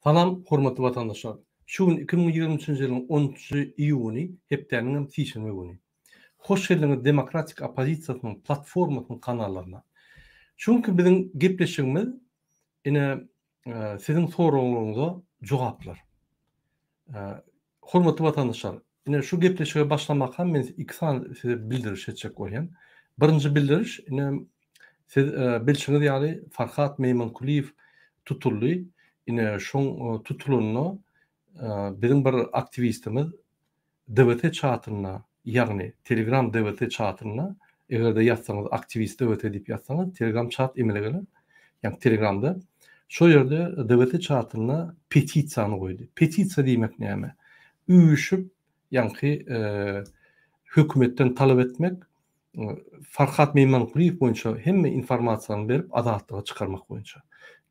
Salam hormatly watandaşlar! Şu gün 2023-nji ýylyň onunjy iýuny, hepdäniň hem sişenbe güni. Hoş geldiňiz Demokratik oppozisiýasynyň platformasynyň kanallaryna. Şu günki biziň gepleşigimiz ine siziň soraglaryňyza jogaplar. Hormatly watandaşlar, ine şu gepleşige başlamakam men iki sany size bildiriş etjek bolýan. Birinji bildiriş, ine siz bilşiňiz ýaly Farhat Meýmankulyýew tutuldy. Ine şoň tutulanyna biziň bir aktiwistimiz DWT çatynda, ýagny Telegram DWT çatynda, eger-de ýazsaňyz aktiwist DWT diýip ýazsaňyz Telegram çat emele geler. Ýagny Telegramda şo ýerde DWT çatynda petisiýany goýdy. Petisiýa diýmek näme? Üýşüp, ýaňky hökümetden talap etmek, Farhat Meýmankulyýew boýunça hemme informasiýany berip azatlyga çykarmak boýunça.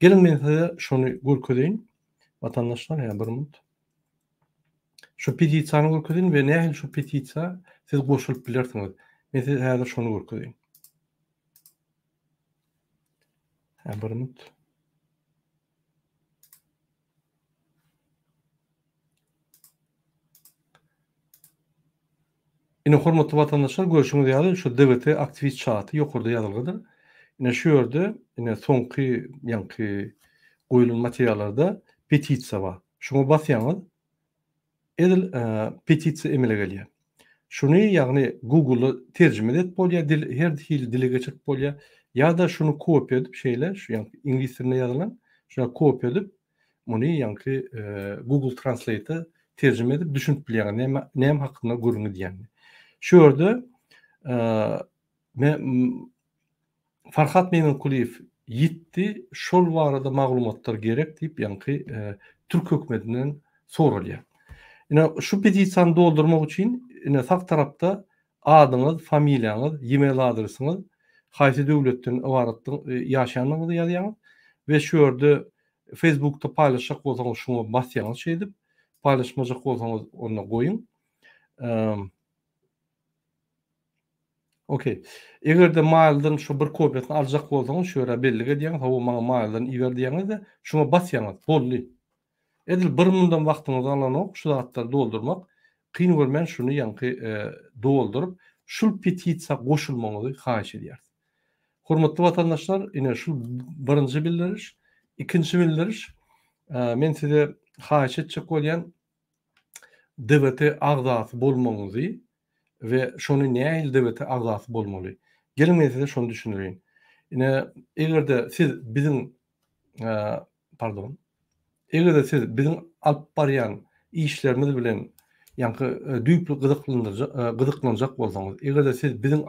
Geliň men size şony görkezeýin. Watandaşlar, ýa bir minut. Şu petisiýany görkezeýin we nähili şu petisiýa siz goşulyp bilersiňiz. Men size häzir şony görkezeýin. Hä, bir minut. Ine hormatly watandaşlar görşüňiz ýaly şu DWT aktiwist çaty ýokarda ýazylgydyr. Ine şu ýerde ine soňky ýaňky goýulan materiallarda petisiýa bar. Şuňa basýaňyz edil petisiýa emele gelýär. Şuny ýagny Google-da terjime edip bolýar, dil her hili dile geçirip bolýar. Ýa-da şuny kopiýa edip şeýle şu ýaňky iňlis dilinde ýazylan şuna kopiýa edip Muny ýaňky Google Translate-e terjime edip düşünip bilýäňiz näme näme hakynda gürrüň edýänini. Şu ýerde Farhat Meýmenkulyýew ýitdi, şol barada maglumatlar gerek diýip ýaňky türk hökümetinden soralýar. Ine şu petisiýany doldurmak üçin ine sag tarapda adyňyz, familiýaňyz, e-mail adresiňiz, haýsy döwletden ybaratdygy ýaşaýandygyňyzy ýazýaňyz we şu ýerde Facebookda paýlaşjak bolsaňyz şuňa basýaňyz şeýdip, paýlaşmajak bolsaňyz onda goýuň. Okey. Eger-de mailden şu bir kopiýasyny aljak bolsaňyz şu ýere bellik edýäňiz, hawa maňa mailden iber diýýäňiz-de, şuňa basýaňyz, boldy. Edil bir mundan wagtyňyzy alanok şu zatlary doldurmak. Kyn görmän şuny ýaňky dolduryp, şul petisiýa goşulmagyňyzy haýyş edýäris. Hormatly watandaşlar, ine şul birinji bildiriş. Ikinji bildiriş, men size haýyş etjek bolýan DWT agzasy bolmagyňyzy we şony nähili DWT agzasy bolmaly. Geliň men size şony düşündireýin. Ine, eger-de siz biziň pardon. Eger-de siz biziň alyp barýan işlerimiz bilen ýaňky düýpli gyzyklanjak bolsaňyz, eger-de siz biziň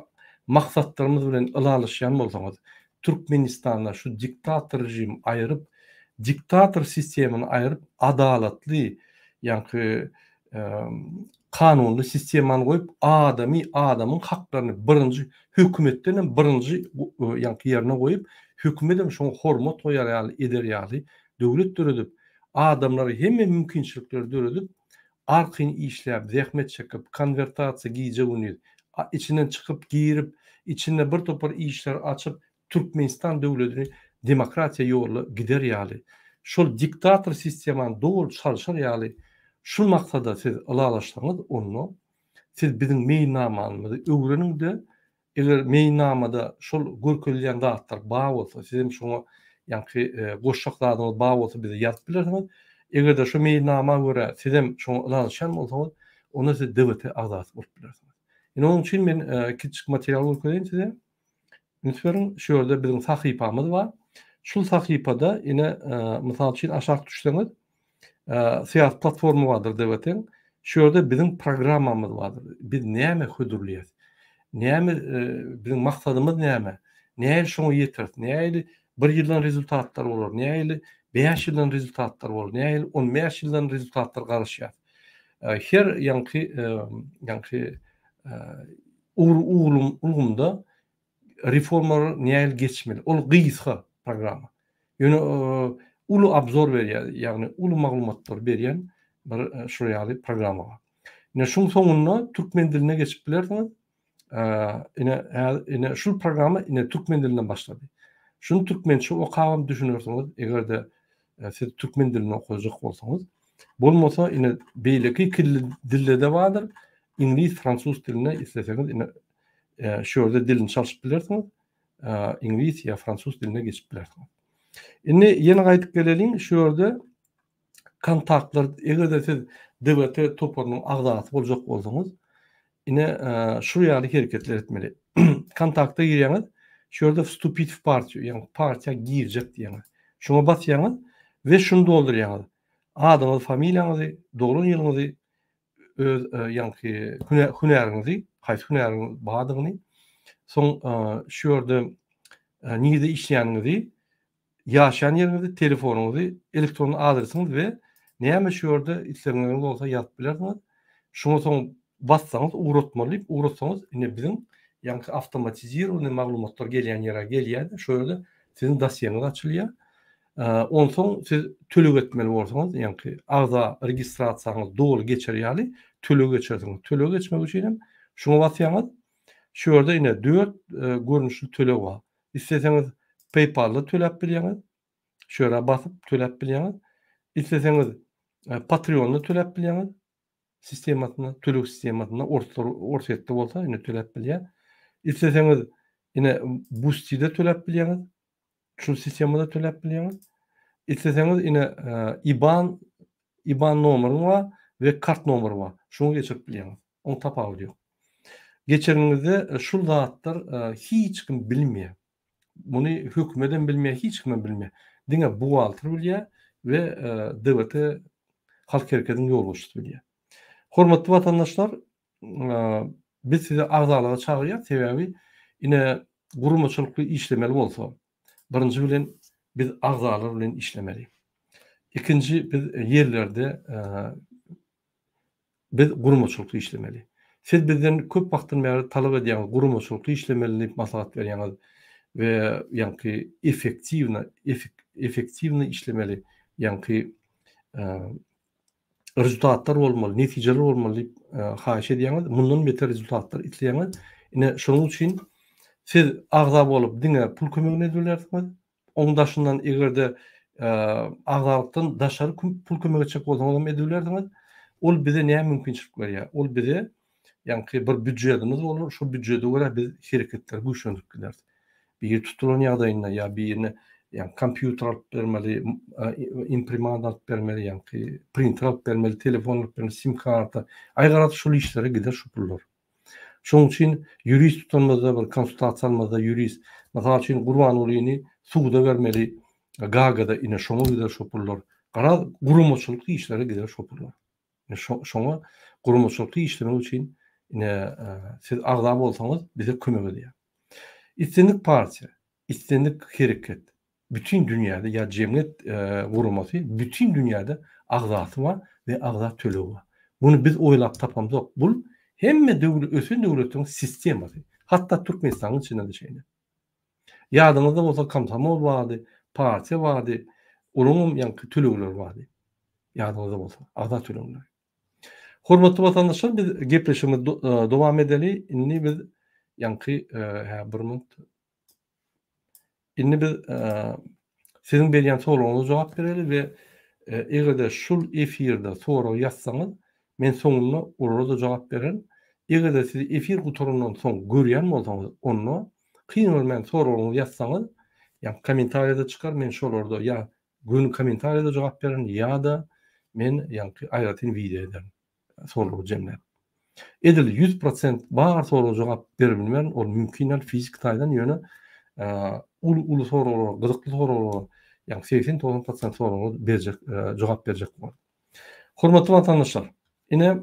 maksatlarymyz bilen ylalaşýan bolsaňyz, Türkmenistanda şu diktator režimi aýryp, diktator sistemany aýryp, adalatly, ýaňky kanunly sistemany goýup, adamy, adamyň haklaryny birinji hökümetden hem birinji ýaňky ýerine goýup, hökümet hem şoňa hormat goýar ýaly eder ýaly döwlet döredip, adamlara hemme mümkinçilikleri döredip, arkaýyn işläp, zähmet çekip, konwertasiýa gije-gündiz, içinden çykyp girip, içinde bir topar işleri açyp, Türkmenistan döwletini demokratiýa ýoluna gider ýaly, şol diktator sistemany doly çalşar ýaly şu maksada siz ylalaşsaňyz onda siz biziň meýilnamamyzy öwreniňde eger meýilnamada şol görkezilýän zatlar bar bolsa sizem şoňa ýaňky goşjak zadyňyz bar bolsa bize ýazyp bilersiňiz. Egerde şu meýilnama görä sizem şoňa ylalaşýan bolsaňyz onda siz DWT agzasy bolup bilersiňiz. Ine onuň üçin men kiçijik material görkezeýin size. Üns beriň, şu ýerde biziň sahypamyz bar. Şul sahypada ine, mysal üçin aşak düşseňiz, syýasy platforma bardyr DWT-iň. Şu ýerde biziň programmamyz bardyr. Biz näme hödürleýäs? Näme biziň maksadymyz näme? Nähili şoňa ýeteris? Nähili bir ýyldan rezultatlar bolar? Nähili bäş ýyldan rezultatlar bolar? Nähili 15 ýyldan rezultatlar garaşýas? Her ýaňky ýaňky ulgamda reformalar nähili geçmeli? Ol gysga programma. Ýöne uly obzor berýär, ýagny uly maglumatlary berýän bir şol ýaly programma bar. Ine şuň soňunda türkmen diline geçip bilersiňiz. Ine ine şul programma ine türkmen dilinden başlady. Şuny türkmençe okabam düşünersiňiz, eger-de. Siz türkmen dilinde okajak bolsaňyz. Bolmasa ine beýleki iki dilde-de bardyr. Iňlis, fransuz dilinde isleseňiz ine şu ýerde dilini çalşyp bilersiňiz. Iňlis ýa fransuz diline geçip bilersiňiz. Indi ýene gaýdyp geleliň şu ýerde kontaktlar eger-de siz DWT toparynyň agzasy boljak bolsaňyz ine şu ýaly hereketler etmeli. Kontakta girýäňiz, şu ýerde wstupit w partiýu, ýagny partiýa girjek diýýäňiz. Şuňa basýaňyz we şuny doldurýaňyz. Adyňyzy, familiýaňyzy, doglan ýylyňyzy, öz ýaňky hünäriňizi, haýsy hünäriňiz bardygyny, soň şu ýerde nirede işleýäniňizi, ýaşaýan ýeriňizi, telefonyňyzy, elektron adresiňiz we näme şu ýerde islegiňiz bolsa ýazyp bilersiňiz. Şuňa soň bassaňyz ugratmaly diýip ugratsaňyz ine biziň ýaňky awtomatizirowanyý maglumatlar gelýän ýere gelýär-de şo ýerde siziň dosýeňiz açylýar. Onsoň siz töleg etmeli bolsaňyz ýaňky agza registrasiýaňyz doly geçer ýaly töleg geçersiňiz. Töleg geçmek üçin hem şuňa basýaňyz. Şu ýerde ine 4 görnüşli töleg bar. Isleseňiz PayPal-da töläp bilýäňiz. Şu ýere basyp töläp bilýäňiz. Isleseňiz Patreon-da töläp bilýäňiz. Sistemasynda, töleg sistemasynda orslar Orsýetde bolsa ine töläp bilýär. Isleseňiz ine Boosty-de töläp bilýäňiz. Şu sistemada töläp bilýäňiz. Isleseňiz ine IBAN IBAN nomeryň bar we kart nomeri bar. Şuňa geçirip bilýäňiz. Oň tapawudy ýok. Geçeniňizde şul zatlar hiç kim bilmeýär. Muny hökümet hem bilmeýär, hiç kim hem bilmeýär. Diňe buhgalter bilýär we DWT Halk hereketiniň ýolbaşçysy bilýär. Hormatly watandaşlar, biz sizi agzalyga çagyrýas, sebäbi ine guramaçylykly işlemeli bolsa, birinji bilen biz agzalar bilen işlemeli. Ikinji biz ýerlerde Biz guramaçylykly işlemeli. Siz bizden köp wagtdan bäri talap edýäňiz, guramaçylykly işlemeli diýip maslahat berýäňiz we ýaňky effektiwno, effektiwno işlemeli, ýaňky rezultatlar bolmaly, netijeler bolmaly diýip haýyş edýäňiz. Mundan beter rezultatlar isleýäňiz. Ine, şonuň üçin siz agza bolup diňe pul kömegini edip bilersiňiz. Oň daşyndan eger-de agzalykdan daşary pul kömek etjek bolsaňyz hem edip bilersiňiz. Ol bize näme mümkinçilik berýär? Ol bize ýaňky bir býudjetimiz bolar, şo býudjete görä biz hereketleri güýçlendirip bileris. Biri tutulan ýagdaýynda ýa birine ýa kompýuter alyp bermeli, imprimant alyp bermeli, ýaňky printer alyp bermeli, telefon alyp bermeli, sim karta. Aý garaz şol işlere gider şu pullar. Şonuň üçin ýurist tutanymyzda bir konsultasiýa almazda ýurist, mysal üçin Gurbangulyny suda bermeli Gagada ine şoňa gider şo pullar. Garaz guramaçylykly işlere gider şo pullar. Ine şoňa guramaçylykly işlemek üçin ine siz agza bolsaňyz bize kömek edýär. Islendik partiýa, islendik hereket Bütin dünýäde ýa jemgyýet guramasy bütin dünýäde agzasy bar we agza tölegi bar. Muny biz oýlap tapamzok. Bul hemme döwle ösen döwletleriň sistemasy. Hatda Türkmenistanyň içinde-de şeýle. Ýadyňyzda bolsa komsomol bardy, partiýa bardy, olaryňam ýaňky tölegleri bardy. Ýadyňyzda bolsa, agza tölegleri. Hormatly watandaşlar biz gepleşigimizi dowam edeli. Indi biz ýaňky hä bir minut Indi biz siziň berýän soragyňyza jogap bereli we eger-de şul efirde sorag ýazsaňyz, men soňunda olara-da jogap bererin. Eger-de siz efir gutarandan soň görýän bolsaňyz, onda kyn görmän soragyňyzy ýazsaňyz, ýa kommentariýada çykar, men şolarda ýa göni kommentariýada jogap bererin ýa-da men ýaňky aýratyn wideo ederin. Soragy jemläp. Edil 100% bar soraga jogap berip bilmerin, ol mümkin däl fiziki taýdan, ýöne uly uly soraglara, gyzykly soraglara, ýagny 80-90% soraglara berjek, jogap berjek bolaryn. Hormatly watandaşlar, ine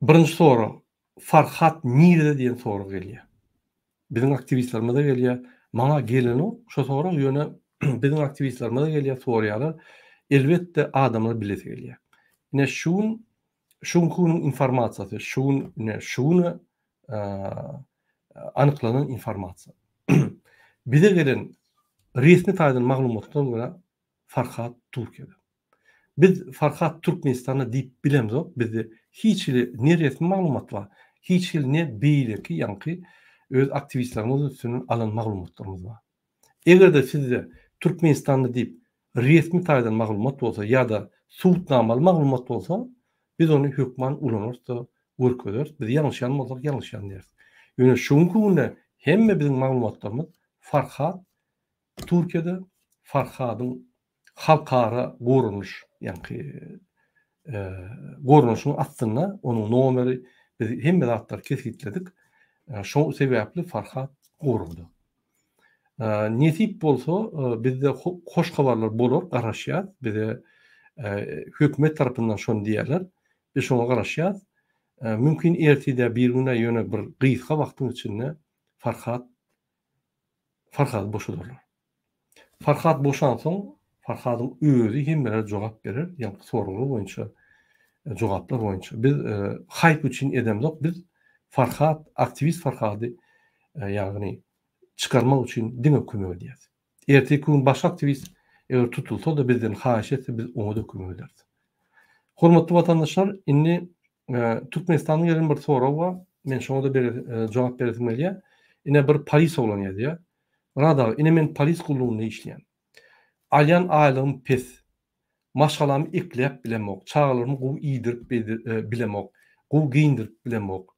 birinji sorag, Farhat nirede diýen sorag gelýär. Biziň aktiwistlerimize gelýär. Maňa gelenok şo sorag, ýöne biziň aktiwistlerimize gelýär, soraýarlar. Elbetde adamlar bilesi gelýär. Ine şu gün şu günki günüň informasiýasy, şu gün ine şu güne anyklanan informasiýa. Bize gelen resmi taýdan maglumatlara görä Farhat Türkiýede. Biz Farhat Türkmenistanda diýip bilemzok, bizde hiç hili ne resmi maglumat bar, hiç hili ne beýleki ýaňky öz aktiwistlerimiz üstünden alan maglumatlarymyz bar. Eger-de sizde Türkmenistanda diýip. resmi taýdan maglumat bolsa ýa-da subutnamaly maglumat bolsa, biz ony hökman ulanarys-da, görkezeris. Biz ýalňyşýan bolsak, ýalňyşýan diýeris. Ýöne şu günki günde hemme biziň maglumatlarymyz Farhad Türkiýede Farhadyň halkara goranyş, ýaňky goranyşyň astynda onuň nomeri biz hemme zatlary kesgitledik. Şo sebäpli Farhad goragda. Nesip bolsa bizde hoş habarlar bolar, garaşýas. Bize hökümet tarapyndan şony diýýärler. Biz şoňa garaşýas. Mümkin ertir-de birigün-ä ýöne bir gysga wagtyň içinde Farhad Farhady boşadarlar. Farhad boşansoň, Farhadyň özi hemmelere jogap berer, ýagny soraglar boýunça, jogaplar boýunça. Biz haýp üçin edemzok, biz Farhad, aktiwist Farhady, ýagny çykarmak üçin diňe kömek edýäris. Ertirki gün başga aktiwist eger tutulsa-da bizden haýyş etse biz oňa-da kömek ederis. Hormatly watandaşlar, indi Türkmenistandan gelen bir sorag bar. Men şoňa-da jogap beresim gelýär. Ine bir polis oglan ýazýar. Myrat aga, ine men polis gullugynda işleýän. Alýan aýlygym pes. Maşgalamy ekläp bilemok, çagalarymy gowy iýdirip bilemok, gowy geýindirip bilemok.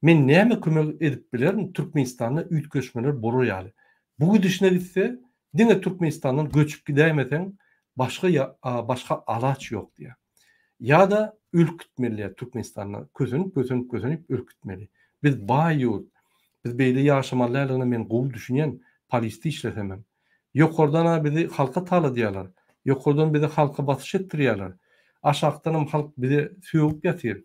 Men näme kömek edip bilerin Türkmenistanda üýtgeşmeler bolar ýaly. Bu gidişine gitse, diňe Türkmenistandan göçüp gidäýmeseň, başga başga alaç ýok diýýär. Ýa-da ölüp gitmeli diýýär Türkmenistanda. Kösenip, kösenip, kösenip ölüp gitmeli. Biz baý ýurt. Biz beýle ýaşamaly däldigine men gowy düşünýän, polisde işlesemem. Ýokardan-a bizi halka taladýarlar. Ýokardan bizi halka basyş etdirýärler. Aşakdanam halk bize sögüp ýatyr.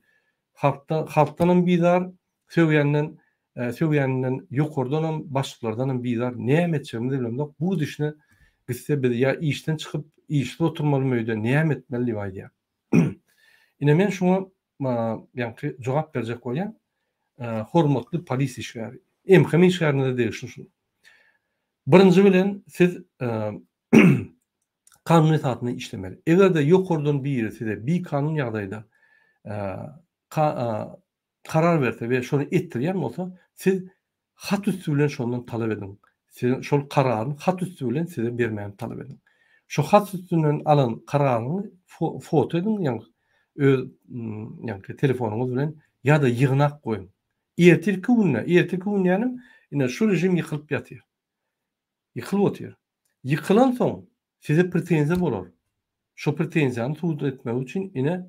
Halkdan halkdanam bizar, sögýänden sögýäninden ýokardanam, başlyklardanam bizar. Näme etjegimizi bilemzok. Bu gidişine gitse biz ýa işden çykyp, işsiz oturmalymy öýde, näme etmeli diýip aýdýar. Ine men şuňa ýaňky jogap berjek bolýan. Hormatly polis işgäri, MHM işgärine-de degişli şu. Birinji bilen siz kanun esasynda işlemeli. Eger-de ýokardan biri size bikanun ýagdaýda karar berse we şony etdirýän bolsa, siz hat üsti bilen şondan talap ediň. Siz şol kararyny hat üsti bilen size bermäni talap ediň. Şo hat üstünden alan kararyňy foto ediň, ýagny öz ýagny telefonyňyz bilen ýa-da ýygnak goýuň. Ertirki günde, ertirki gün diýýänim, ine şu režim ýykylyp ýatyr. Ýykylyp otyr. Ýykylansoň size pretenziýa bolar. Şo pretenziýany subut etmek üçin ine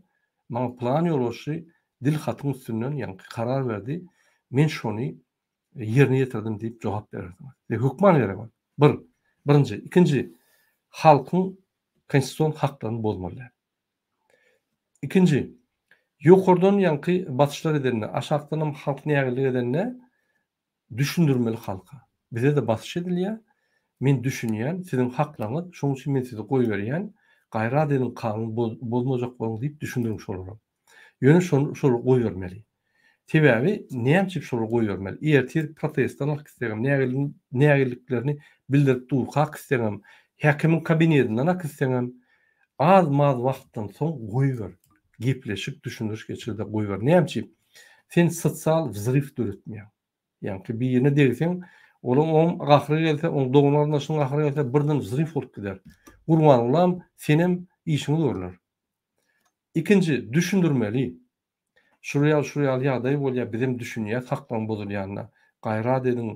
maňa pylan ýolbaşçy dil hatyň üstünden ýaňky karar berdi, men şony ýerine ýetirdim diýip jogap berersiňiz. Size hökman gerek ol. Bir. Birinji. Ikinji. Halkyň konstitusion haklaryny bozmaly däl. Ikinji. Ýokardan ýaňky basyşlar edende, aşakdanam halk nägilelik edende Düşündirmeli halka. Bize-de basyş edilýär. Men düşünýän, siziň haklaryňyz, şonuň üçin men sizi goýberýän. Gaýrat ediň, kanun bozmajak boluň diýip düşündiriň şolara. Ýöne şony şolary goýbermeli. Sebäbi näme üçin şolary goýbermeli? Ertir protestden alyp gitsegem, nägileliklerini bildirip durkak gitseňem, häkimiň kabinetinden alyp gitseňem, az-maz wagtdan soň goýber. Gepleşik, düşündiriş geçir-de goýber. Näme üçin? Sen sosial wzryw döretmeýäň. Ýaňky birine degseň, olaň oň gahry gelse, oň dogan-garyndaşynyň gahry gelse, birden wzryw bolup gider. Gurbangulam, senem işiňi görler. Ikinji, düşündirmeli. Şul ýaly, şul ýaly ýagdaý bolýar, bizem düşünýäs haklaryň bozulýanyna. Gaýrat ediň,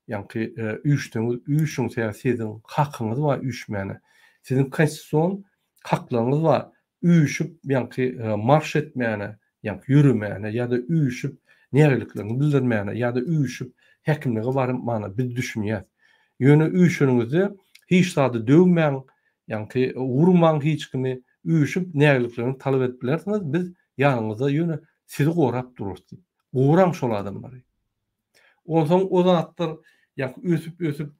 ýaňky üýşseňiz üýşüň, sebäbi siziň hakyňyz bar üýşmäne. Siziň konstitusion haklaryňyz bar. Üýşüp ýaňky marş etmäne, ýaňky ýöremäne ýa-da üýşüp nägileliklerini bildirmäne ýa-da üýşüp häkimlige barmana biz düşünýäs. Ýöne üýşeniňizde hiç zady döwmäň, ýaňky urmaň hiç kimi, üýşüp nägileliklerini talap edip bilersiňiz, biz ýanyňyzda ýöne sizi gorap durarys diýip. Goraň şol adamlary. Onsoň o zatlar ýaňky ösüp-ösüp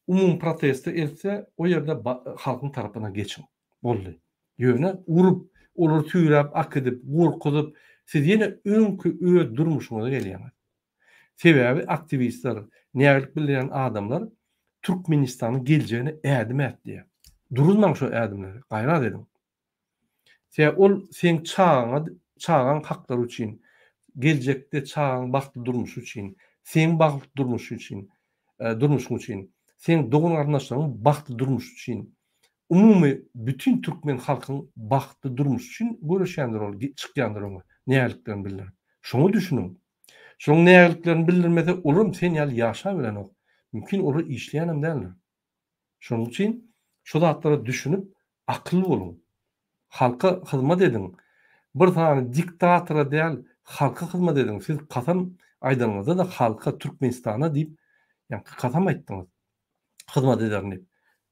umumy proteste eltse, o ýerde halkyň tarapyna geçiň. Boldy. Ýöne urup, olary süýräp akidip, gorkuzyp, siz ýene öňki öz durmuşyňyza gelýäňiz. Sebäbi aktiwistler, nägilik bildirýän adamlar Türkmenistanyň geljegine ädim ätleýär. Duruzmaň şo ädimleri, gaýrat ediň. Sebäbi ol seň çagaňa, çagaň haklary üçin, geljekde çagaň bagtly durmuşy üçin, seň bagtly durmuşy üçin, durmuşyň üçin, seň dogan-garyndaşlaryň bagtly durmuşy üçin. Umumy bütin türkmen halkyň bagtly durmuşy üçin göreşýändir ol, çykýandyr öňe, nägiliklerini bildirip. Şoňa düşüniň. Şoň nägiliklerini bildirmese olaram sen ýaly ýaşabilenok. Mümkin olar işleýänem däldir. Şonuň üçin şu zatlara düşünip akylly boluň. Halka hyzmat ediň. Bir sany diktatora däl halka hyzmat ediň. Siz kasam aýdanyňyzda-da halka Türkmenistana diýip ýaňky kasam aýtdyňyz. Hyzmat ederin diýip.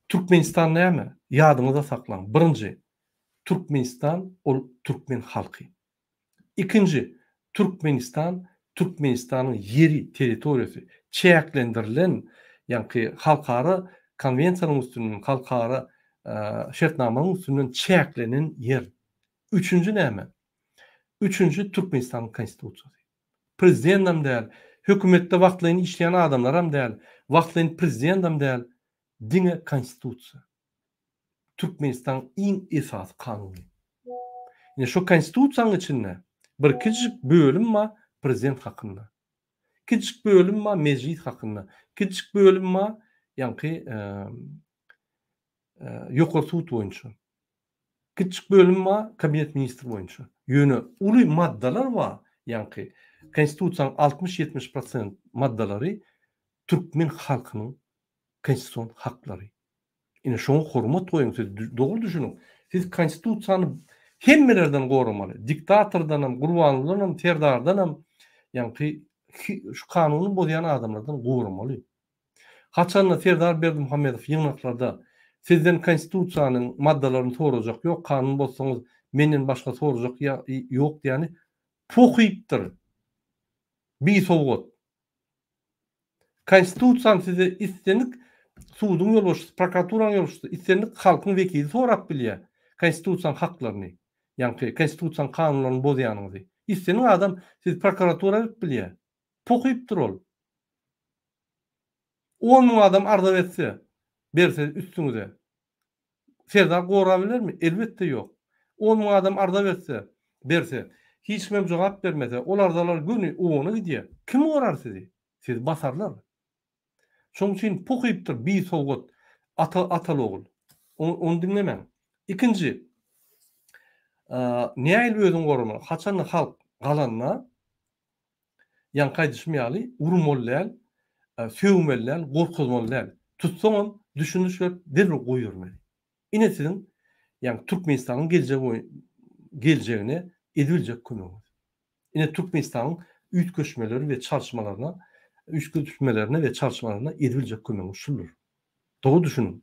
Türkmenistan näme? Ýadyňyzda saklaň. Birinji, Türkmenistan ol türkmen halky. Ikinji, Türkmenistan Türkmenistanyň ýeri, territoriýasy, çäklendirilen, ýaňky halkara konwensiýanyň üstünden, halkara şertnamanyň üstünden çäklenen ýer. Üçünji näme? Üçünji Türkmenistanyň Konstitusiýasy. Prezidendem däl, hökümetde wagtlaýyn işleýän adamlaram däl, wagtlaýyn prezidendem däl, diňe Konstitusiýa. Türkmenistanyň iň esasy kanuny. Ine şu konstitusiýanyň içinde bir kiçijik bölüm bar prezident hakynda. Kiçijik bölüm bar mejlis hakynda. Kiçijik bölüm bar ýaňky ýokary sud boýunça. Kiçijik bölüm bar kabinet ministr boýunça. Ýöne uly maddalar bar ýaňky konstitusiýanyň 60-70 prosent maddalary türkmen halkynyň konstitusion haklary. Ine şoňa hormat goýuň siz dogry düşüniň. Siz konstitusiýany hemmelerden goramaly. Diktatordanam, Gurbangulydanam, Serdardanam ýaňky şu kanuny bozýan adamlardan goramaly. Haçanda Serdar Berdimuhamedow ýygnaklarda sizden konstitusiýanyň maddalaryny sorajak ýok, kanun bozsaňyz menden başga sorajak ýok diýýäni pohypdyr. Bisowat. Konstitusiýany size islendik suduň ýolbaşçysy, prokuraturanyň ýolbaşçysy, islendik halkyň wekili sorap bilýär konstitusiýanyň haklaryny, ýaňky konstitusiýanyň kanunlaryny bozýanyňyzy. Islendik adam sizi prokuratura berip bilýär. Pokypdyr ol. 10 müň adam arza etse, berse üstüňize. Serdar gorabilermi? Elbetde ýok. 10 müň adam arza berse, berse, hiç kimem jogap bermese, ol arzalar göni OON-a gidýär. Kim gorar sizi? Sizi basarlar. Şonuň üçin pohypdyr bisowat ata ataly ogul. Ony diňlemäň. Ikinji, nähili özüňi goramaly? Haçanda halk galanda, Ýaňky aýdyşym ýaly, urmaly däl, sögmeli däl, gorkuzmaly däl. Tutsaňam, düşündiriş berip, derrew goýbermeli. Ine siziň, ýagny Türkmenistanyň geljegi geljegine edibiljek kömegiňiz. Ine Türkmenistanyň üýtgeşmeleri we çalyşmalaryna, üýtgeşmelerine we çalyşmalaryna edibiljek kömegiňiz şuldur. Dogry düşüniň.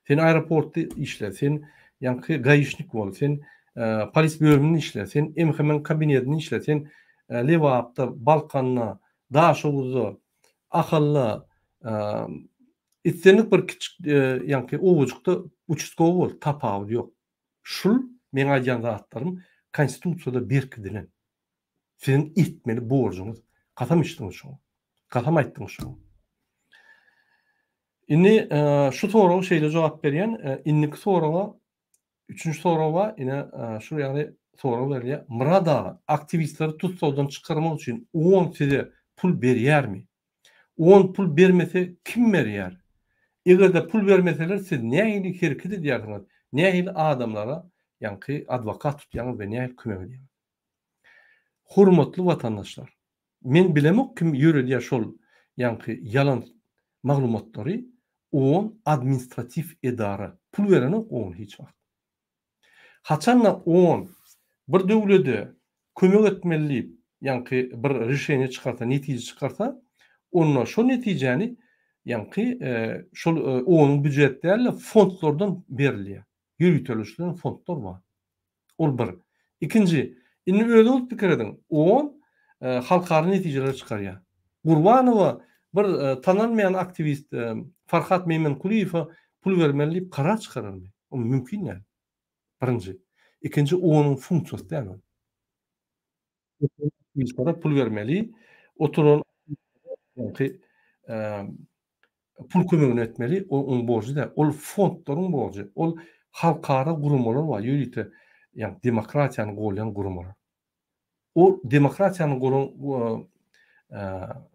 Sen aeroportda işle, sen ýaňky gaişnik bol, sen polis bölüminde işle, sen MHM-niň kabinetinde işle, sen Lebapda, Balkanda, Daşoguzda, Ahalda, islendik bir kiçik ýaňky owajykda uçastkowy bol, tapawudy ýok. Şul meň aýdýan zatlarym konstitusiýada berkidilen. Siziň etmeli borjuňyz. Kasam içdiňiz şoňa. Kasam aýtdyňyz şoňa. Indi şu soraga şeýle jogap berýän. Indiki soraga üçünji sorag bar. Ine şu ýaly sorag berilýär. Myrat aga, aktiwistleri tussagdan çykarmak üçin OON size pul berýärmi? OON pul bermese kim berýär? Eger-de pul bermeseler siz nähili hereket edýärsiňiz? Nähili adamlara ýaňky adwokat tutýaňyz we nähili kömek edýäňiz? Hormatly watandaşlar! Men bilemok kim ýöredýär şol ýaňky ýalan maglumatlary oon administratiw edara pul berenok oon hiç wagt. Haçanda oon bir döwlede kömek etmeli diýip ýaňky bir rişeniýe çykarsa netije çykarsa onda şo netijäni ýaňky şol oonyň býujet dälde fondlardan berilýär. Ýöriteleşdirilen fondlar bar. Ol bir. Ikinji, indi özüňiz pikir ediň, OON halkara netijeleri çykarýar. Gurbanowa bir tanalmaýan aktiwist Farhat Meýmenkulyýewe pul bermeli diýip karar çykararmy? O mümkin däl. Birinji. Ikinji, OON-yň funksiýasy däl ol. Aktiwistlere pul bermeli, oturan ýaňky pul kömegini etmeli, o onuň borjy däl. Ol fondlaryň borjy. Ol halkara guramalar bar, ýörite ýagny demokratiýany golýan guramalar. O demokratiýany golan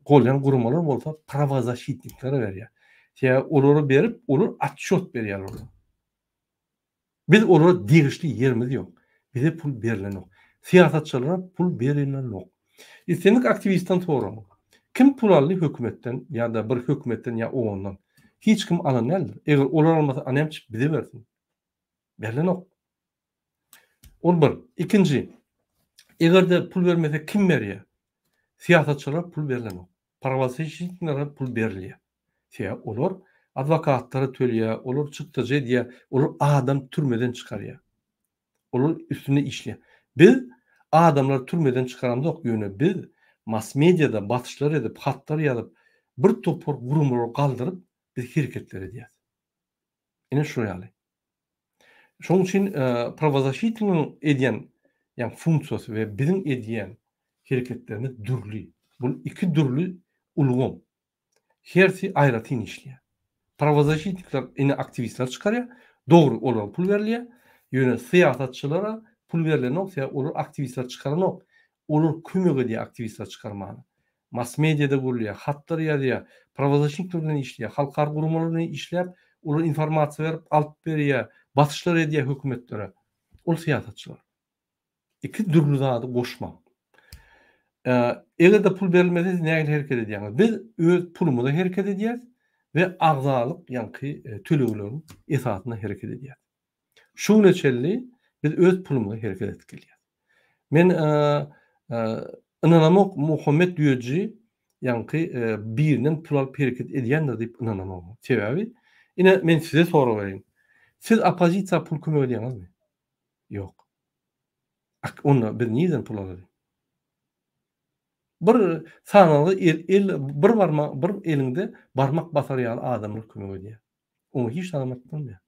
golýan guramalar bolsa prawozaşitniklere berýär. Sebäbi olara berip, olar otçýot berýärler olara. Biz olara degişli ýerimiz ýok. Bize pul berlenok. Syýasatçylara pul berilenok. Islendik aktiwistden soraň. Kim pul aldy hökümetden ýa-da bir hökümetden ýa oondan? Hiç kim alan däldir. Eger olar almasa, a näme üçin bize bersin? Berlenok. Ol bir. Ikinji, eger-de pul bermese kim berýär? Syýasatçylara pul berlenok. Prawozasişitniklere pul berilýär. Sebäbi olar adwokatlara töleýär, olar çykdajy edýär, olar adam türmeden çykarýar. Olar üstünde işleýär. Biz adamlary türmeden çykaramzok, ýöne biz mass mediada basyşlar edip, hatlar ýazyp, bir topar guramalary galdyryp, biz hereketler edýäris. Ine şular ýaly. Şonuň üçin prawozasişitnigiň edýän ýagny funksiýasy we biziň edýän hereketlerimiz dürli. Bul iki dürli ulgam. Hersi aýratyn işleýär. Prawozasişitnikler ine aktiwistleri çykarýar. Dogry olara pul berilýär. Ýöne syýasatçylara pul berlenok, sebäbi olar aktiwistleri çykaranok. Olar kömek edýär aktiwistleri çykarmaga. Mass mediada görülýär, hatlar ýazýar, prawozasişnikler bilen işleýär, halkara guramalar bilen işläp, olara informasiýa berip, alyp berýär, basyşlar edýär hökümetlere. Ol syýasatçylar. Iki dürli zady goşmaň. Eger-de pul berilmese siz nähili hereket edýäňiz? Biz öz pulumyza hereket edýäris we agzalyk ýaňky tölegleriň esasynda hereket edýäris. Şu güne çenli biz öz pulumyza hereket edip gelýäris. Men ynanamok Muhammet Düýeji ýaňky birinden pul alyp hereket edýändir diýip ynanamok. Sebäbi ine men size sorag bereýin. Siz oppozisiýa pul kömek edýäňizmi? Ýok. Onda biz nireden pul alaly? Bir sanaly el, el bir barmak bir eliňde barmak basar ýaly adamlar kömek edýär. Oňa hiç zat aýdyp bolmaýar.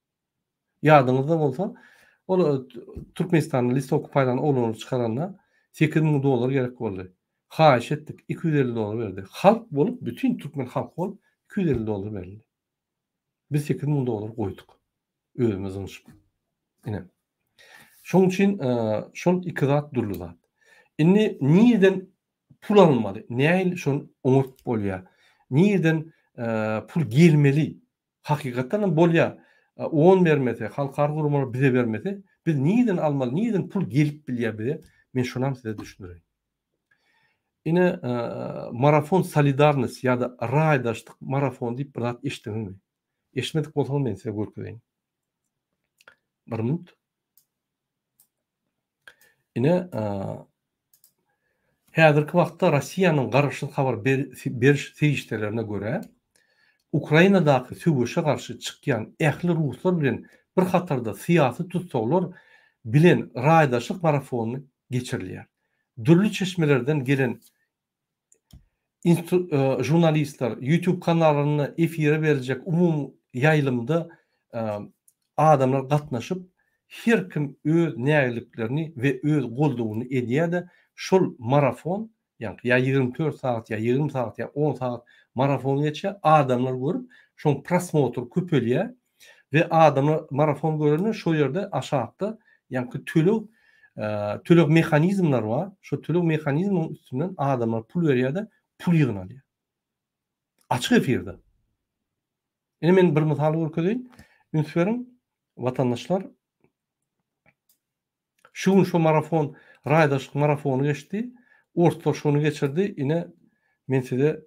Ýadyňyzda bolsa, ol Türkmenistanda listowka paýlan oglanlar çykaranda 8000 dollar gerek boldy. Haýyş etdik, 250 dollar berdi. Halk bolup, bütin türkmen halky bolup 250 dollar berildi. Biz 8000 dollar goýduk. Özümiz zyňşyp. Ine. Şonuň üçin şol iki zat dürli zat. Indi nirden pul alynmaly? Nähili şony oňart bolýar? Nirden pul gelmeli? Hakykatdan hem bolýar. OON bermese, halkara guramalar bize bermese, biz nirden almaly, nirden pul gelip bilýär bize? Men şonam size düşündireýin. Ine, marafon solidarnost ýa-da raýdaşlyk marafony diýip bir zat eşitdiňizmi? Eşitmedik bolsaňyz men size görkezeýin. Bir minut. Ine, häzirki wagtda Russiýanyň garaşsyz habar beriş serişdelerine görä, Ukrainadaky söweşe garşy çykýan ähli ruslar bilen bir hatarda syýasy tussaglar bilen raýdaşlyk marafony geçirilýär. Dürli çeşmelerden gelen žurnalistler YouTube kanallarynda efire beriljek umumy ýaýlymda adamlar gatnaşyp, her kim öz nägiliklerini we öz goldawyny edýär-de, şol marafon, ýaňky ýa 24 sagat, ýa 20 sagat, ýa 10 sagat marafon geçýär, adamlar görüp, şoň prosmotr köpelýär we adamlar marafon görende şo ýerde aşakda ýaňky töleg töleg mehanizmleri bar. Şo töleg mehanizminiň üstünden adamlar pul berýär-de, pul ýygnalýar. Açyk efirde. Ine men bir mysal görkezeýin. Üns beriň, watandaşlar. Şu gün şo marafon, raýdaşlyk marafony geçdi. Orslar şony geçirdi. Ine men size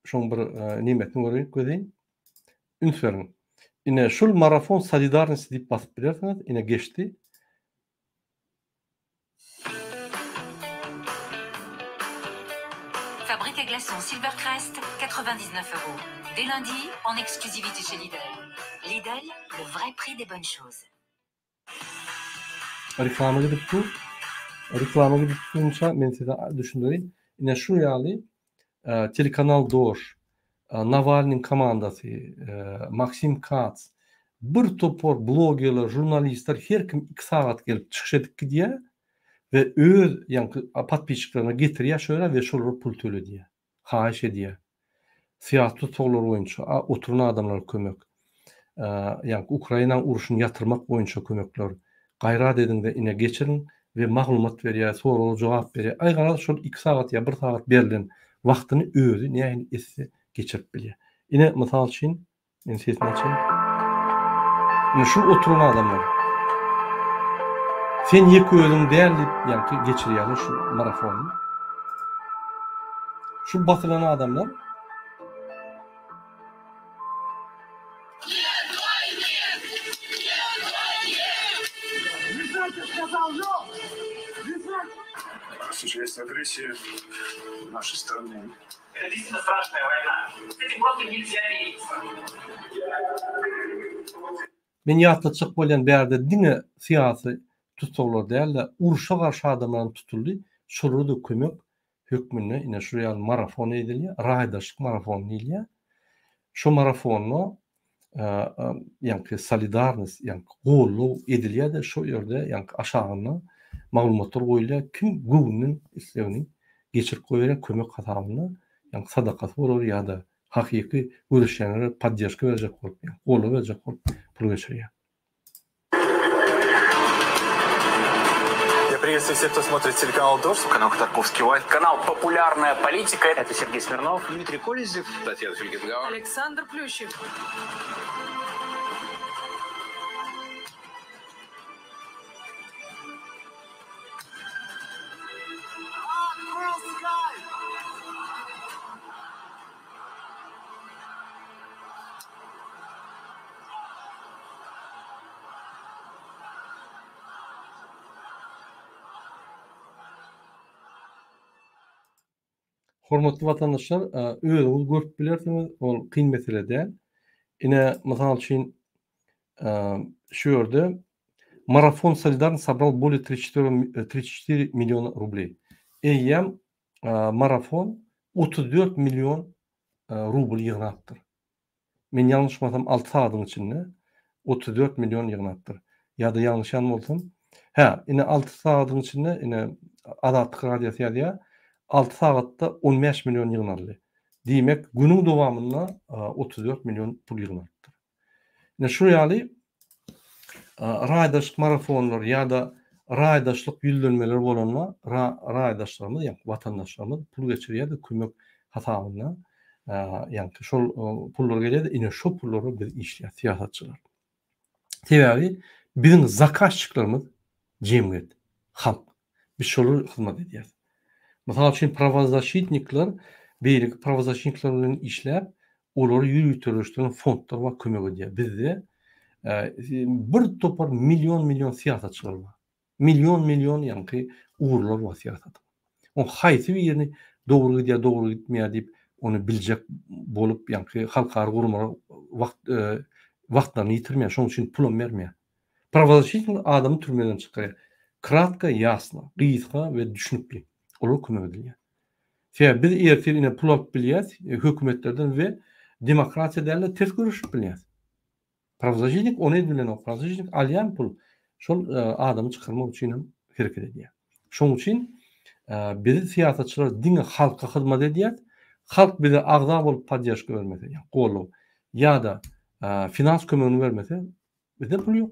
şoň bir nemetini görkezeýin. Üns beriň. Ine şul marafon solidarnosti diýip basyp bilersiňiz. Ine geçdi. Fabrique à glaçons Silvercrest, 99 euros. Dès lundi, en exclusivité chez Lidl. Lidl, le vrai prix des bonnes choses. Reklama gidip dur. Reklama gidip durunça men size düşündireýin. Ine şu ýaly telekanal Dož, Nawalnyň komandasy, Maksim Kats, bir topar blogerler, žurnalistler her kim iki sagat gelip çykyş edip gidýär we öz ýaňky podpisçiklerine getirýär şo ýere we şolara pul töledýär. Haýyş edýär. Syýasy tussaglar boýunça oturan adamlara kömek, ýaňky Ukrainanyň urşuny ýatyrmak boýunça kömekler, gaýrat ediň-de ine geçiriň we maglumat berýär, soraga jogap berýär. Aý garaz şol iki sagat ýa bir sagat berlen wagtyny özi nähili etse geçirip bilýär. Ine mysal üçin Men sesini açaýyn. Ine şu oturan adamlar. Sen ýeke özüň däl diýip ýaňky geçirýärler şu marafony. Şu basylan adamlar Men ýatlatjak bolýan bärde diňe syýasy tussaglar däl-de, urşa garşy adamlar hem tutuldy, şolara-da kömek hökmünde ine şu ýaly marafon edilýär, raýdaşlyk marafony diýilýär. Şu marafonda ýaňky solidarnost, ýaňky goldaw edilýär-de, şo ýerde ýaňky aşagynda maglumatlar goýulýar, kim göwnünden islegini geçirip goýberýär kömek hasabynda, ýaňky sadakasy bolar ýa-da hakyky göreşýänlere podderžka berjek bolup, ýaňky goldaw berjek bolup pul geçirýär. Я приветствую всех, кто смотрит телеканал Дождь, канал Ходорковский Лайв, канал Популярная политика. Это Сергей Смирнов, Дмитрий Колезев, Татьяна Фельгенгауэр, Александр Плющев. Hormatly watandaşlar, özüňiz görüp bilersiňiz, ol kyn mesele däl. Ine, mysal üçin, şu ýerde Marafon solidarnosti собрал более 34 milliona rubley. Eýýäm marafon 34 million rubl ýygnapdyr. Men ýalňyşmasam alty sagadyň içinde 34 million ýygnapdyr. Ýa-da ýalňyşýan bolsam, hä, ine alty sagadyň içinde ine Azatlyk radiosy ýazýar, alty sagatda 15 million ýygnaldy. Diýmek, günüň dowamynda 34 million pul ýygnalypdyr. Ine şu ýaly raýdaşlyk marafonlary ýa-da raýdaşlyk ýüzlenmeleri bolanda raýdaşlarymyz, ýagny watandaşlarymyz pul geçirýär-de kömek hasabynda ýagny şol pullar gelýär-de ine şo pullara biz işleýäris syýasatçylar. Sebäbi biziň zakazçyklarymyz jemgyýet, halk. Biz şolara hyzmat edýäris. Mysal üçin prawozasşitnikler beýleki prawozasşitnikler bilen işläp, olary ýöriteleşdiren fondlar bar kömek edýär. Bizde bir topar million-million syýasatçylar bar. Million-million ýaňky ugurlar bar syýasatyň. Oň haýsy birini dogry gidýär, dogry gitmeýär diýip, ony biljek bolup ýaňky halkara guramalar wagt wagtlaryny ýitirmeýär, şonuň üçin pulam bermeýär. Prawozasşitnik adamy türmeden çykarýar. Kratko, ýasno, gysga we düşnükli. Olara kömek edilýär. Sebäbi biz ertir ine pul alyp bilýäs hökümetlerden we demokratiýa däl-de ters göreşip bilýäs. Prawozasşitnik ony edip bilenok. Prawozasşitnik alýan pul şol adamy çykarmak üçin hem hereket edýär. Şonuň üçin biz syýasatçylar diňe halka hyzmat edýäs. Halk bize agza bolup podderžka bermese, ýa goldaw ýa-da finans kömegini bermese bizde pul ýok.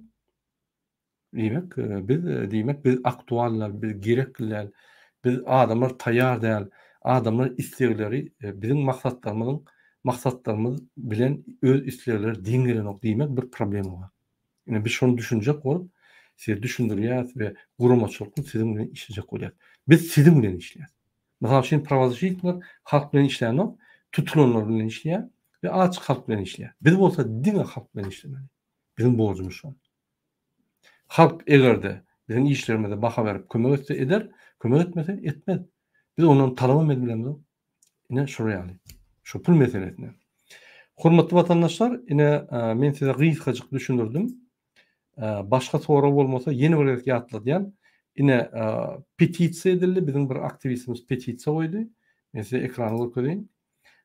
Diýmek, biz diýmek biz aktual däl, biz gerekli däl, biz adamlar taýýar däl, adamlar islegleri biziň maksatlarymyzyň maksatlarymyz bilen öz islegleri deň gelenok diýmek bir problema bar. Ine biz şony düşünjek bolup size düşündirýäris we guramaçylykly siziň bilen işlejek bolýarys. Biz siziň bilen işleýäris. Mysal üçin prawozasşitnikler halk bilen işlänok, tutulanlar bilen işleýär we açyk halk bilen işleýär. Biz bolsa diňe halk bilen işlemeli. Biziň borjumyz şol. Halk eger-de biziň işlerimize baha berip kömek etse eder, kömek etmese etmez. Biz ondan talabam edip bilemzok. Ine şol ýaly. Şu pul meselesine. Hormatly watandaşlar, ine men size gysgajyk düşündirdim. Başga sorag bolmasa ýene bir gezek ýatladýan. Ine petisiýa edildi. Biziň bir aktiwistimiz petisiýa goýdy. Men size ekrany görkezeýin.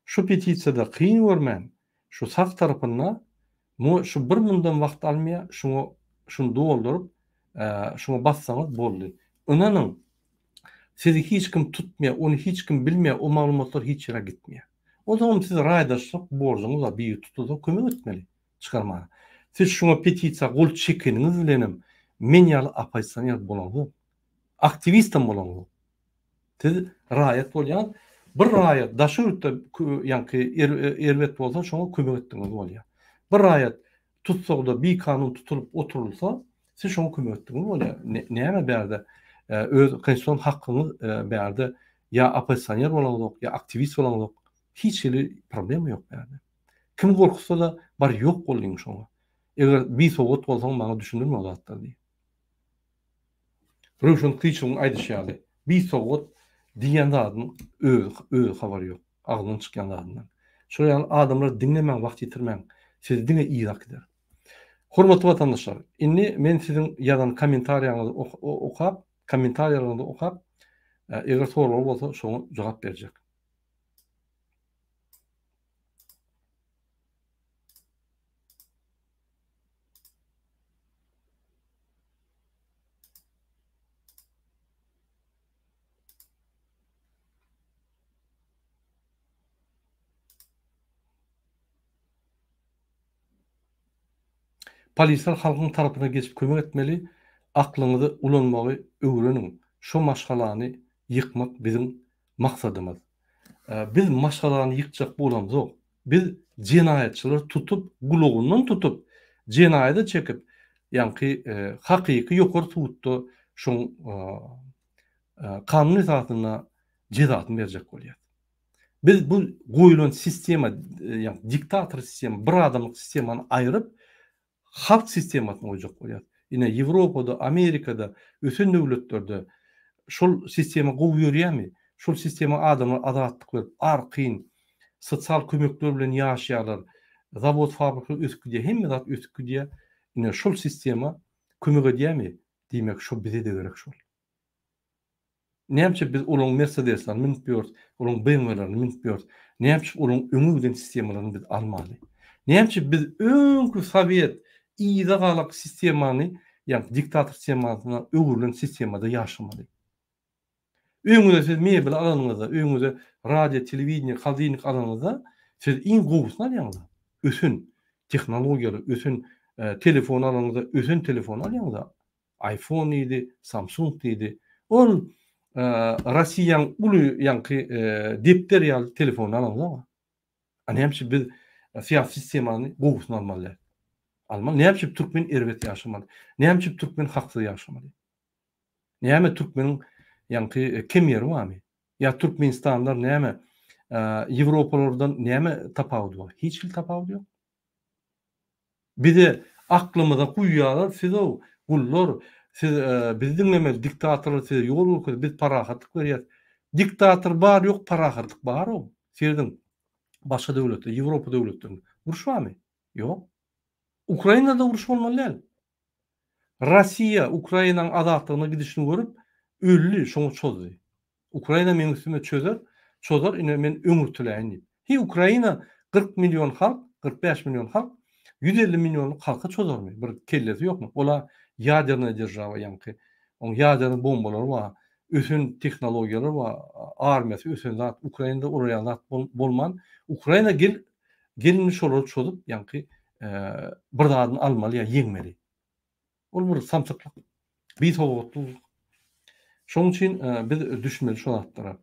Şu petisiýada kyn görmän, şu sag tarapynda Muňa şu bir mundam wagt almaýar, şuňa şuny dolduryp, şuňa bassaňyz boldy. Ynanyň, sizi hiç kim tutmaýar, ony hiç kim bilmeýär, o maglumatlar hiç ýere gitmeýär. Onsoňam siz raýdaşlyk borjuňyz bar, biri tutulsa kömek etmeli çykarmaga. Siz şuňa petisiýa gol çekeniňiz bilenem men ýaly oppozisioner bolaňzok. Aktiwistem bolaňzok. Siz raýat bolýaňyz. Bir raýat daşary ýurtda ýaňky erbet bolsa şoňa kömek etdigiňiz bolýar. Bir raýat tussagda bikanun tutulyp oturylsa, Siz şoňa kömek etdiňiz bolýar. Näme bärde öz konstitusion hakyňyz bärde ýa oppozisioner bolaňyzok, ýa aktiwist bolaňyzok. Hiç hili problema ýok bärde. Kim gorkuzsa-da bar ýok bol diýiň şoňa. Eger bisowat bolsaň maňa düşündirme o zatlary diý. Röwşen Kyçowyň aýdyşy ýaly, bisowat diýen zadyň özi özi habary ýok, agzyndan çykýan zadyndan. Şol ýaly adamlary diňlemäň, wagt ýitirmäň, sizi diňe yza äkider. Hormatly watandaşlar, indi men siziň ýazan kommentariýaňyzy okap, kommentariýalaryňyzy okap, eger soraglar bolsa şoňa jogap berjek. Polisler halkyň tarapyna geçip kömek etmeli, aklyňyzy ulanmagy öwreniň, şo maşgalany ýykmak biziň maksadymyz. Biz maşgalany ýykjak bolamzok. Biz jenaýatçylary tutup, gulagyndan tutup, jenaýada çekip, ýaňky hakyky ýokary sudda şoň kanun esasynda jezasyny berjek bolýas. Biz bu goýulan sistema, ýagny diktator sistema, bir adamlyk sistemany aýryp, halk sistemasyny goýjak bolýas. Ine, Ýewropada, Amerikada, ösen döwletlerde şol sistema gowy ýörýärmi? Şol sistema adamlar azatlyk berip, arkaýyn sosial kömekler bilen ýaşaýarlar. Zawod, fabrikalar ösüp gidýär, hemme zat ösüp gidýär. Ine, şol sistema kömek edýärmi? Diýmek, şo bize-de gerek şol. Näme üçin biz olaryň Mercedeslerini münüp ýörüs, olaryň BMW-lerini münüp ýörüs? Näme üçin olaryň öňe giden sistemalaryny biz almaly? Näme üçin biz öňki sowet yza galak sistemany, ýagny diktator sistemasyna öwrülen sistemada ýaşamaly? Öýüňize siz mebel alanyňyzda, öýüňize radio, telewideniýe, holodilnik alanyňyzda siz iň gowusyny alýaňyz. Ösen tehnologiýaly, ösen telefon alanyňyzda ösen telefony alýaňyz. Iphone diýdi, Samsung diýdi. Ol Rossiýaň uly ýaňky depder ýaly telefonyny alanok. A näme üçin biz syýasy sistemany gowusyny almaly däl? Almaly. Näme üçin türkmen erbet ýaşamaly? Näme üçin türkmen haksyz ýaşamaly? Näme türkmeniň ýaňky kem ýeri barmy? Ýa türkmenistanlylar näme ýewropalardan näme tapawudy bar? Hiç hili tapawudy ýok. Bize aklymyza guýýarlar sizow gullar siz bizi diňlemeli diktatorlar size ýol görkezdi biz parahatlyk berýäs diktator bar ýok parahatlyk barow serediň başga döwletde ýewropa döwletlerinde uruş barmy ýok ukrainada uruş bolmaly däl Rossiýa Ukrainanyň azatlygyna gidişini görüp öldi şoňa çozdy Ukraina meň üstüme çözer, çozar, ine men öňürtiläýin diýip. Hi Ukraina 40 million halk, 45 million halk, 150 millionlyk halka çozarmy? Bir kellesi ýokmy? Ola ýadernaýa deržawa ýaňky. Oň ýaderny bombalary bar, ösen tehnologiýalary bar, armiýasy ösen zat, Ukrainada olar ýaly zat bolman, Ukraina gel, gel indi şolary çozup, ýaňky bir zadyny almaly ýa ýeňmeli. Ol bir samsyklyk, bisowatlylyk. Şonuň üçin biz düşünmeli şu zatlara.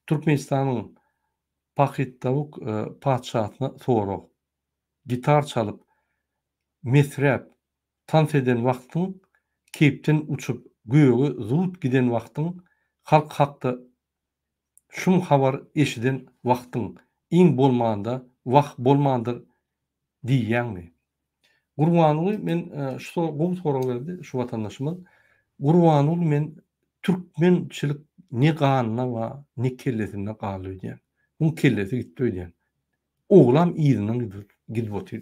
Türkmenistanyň Pahytdawuk patyşasyna sorag. Gitar çalyp, mesräp, tans eden wagtyň, keýpden uçup, göge zut giden wagtyň, halk hakda Şum habar eşiden wagtyň iň bolmanda wah bolmandyr diýýäňmi? Gurbanguly men şu gowy sorag berdi şu watandaşymyz. Gurbanguly men türkmençilik ne ganyna bar ne kellesinde galdy öýdýän. Muň kellesi gitdi öýdýän. Oglam yzyndan gidip otyr.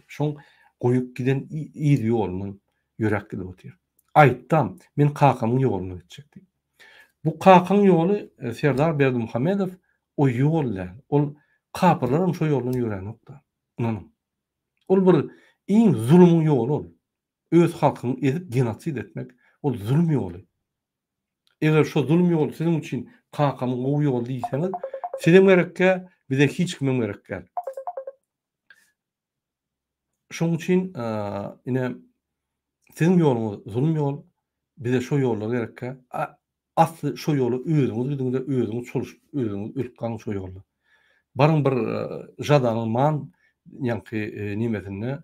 Şoň goýup giden yz ýolundan ýöräp gidip otyr. Aýtdam men kakamyň ýoluna gitjek diýip. Bu kakaň ýoly Serdar Berdimuhamedow o ýol däl. Ol kapyrlaram şo ýoldan ýöränokda. Ynanyň. Ol bir iň zulumyň ýoly ol. Öz halkyňy ezip genosid etmek ol zulum ýoly. Eger şo zulum ýoly siziň üçin kakamyň gowy ýoly diýseňiz, sizem gerekgä, bize hiç kimem gerek däl. Şoň üçin ine siziň ýoluňyz zulum ýol, bize şo ýollar gerekkä. Asly şo ýola özüňiz gidiňde, özüňiz çoluşyp, özüňiz ölüp galyň şo ýolda. Baryň bir Žadanyň man ýaňky nemesinde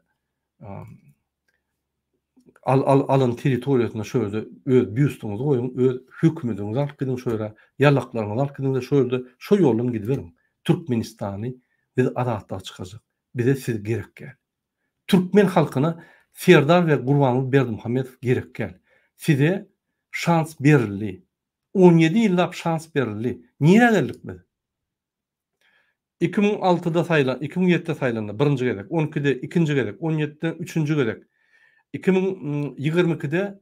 al al alan territoriýasynda şo ýerde öz býustyňyzy goýuň, öz hökümediňizi alyp gidiň şo ýere, ýallaklaryňyzy alyp gidiň-de şo ýerde şo ýoldan gidiberiň. Türkmenistany biz azatlyga çykarjak. Bize siz gerek däl. Türkmen halkyna Serdar we Gurbanguly Berdimuhamedow gerek däl. Size şans berildi. 17 ýyllap şans berildi. Nirä geldik biz? 2006-da saýlan, 2007-de saýlandy birinji gezek, 12-de ikinji gezek, 17-de üçünji gezek, 2022-de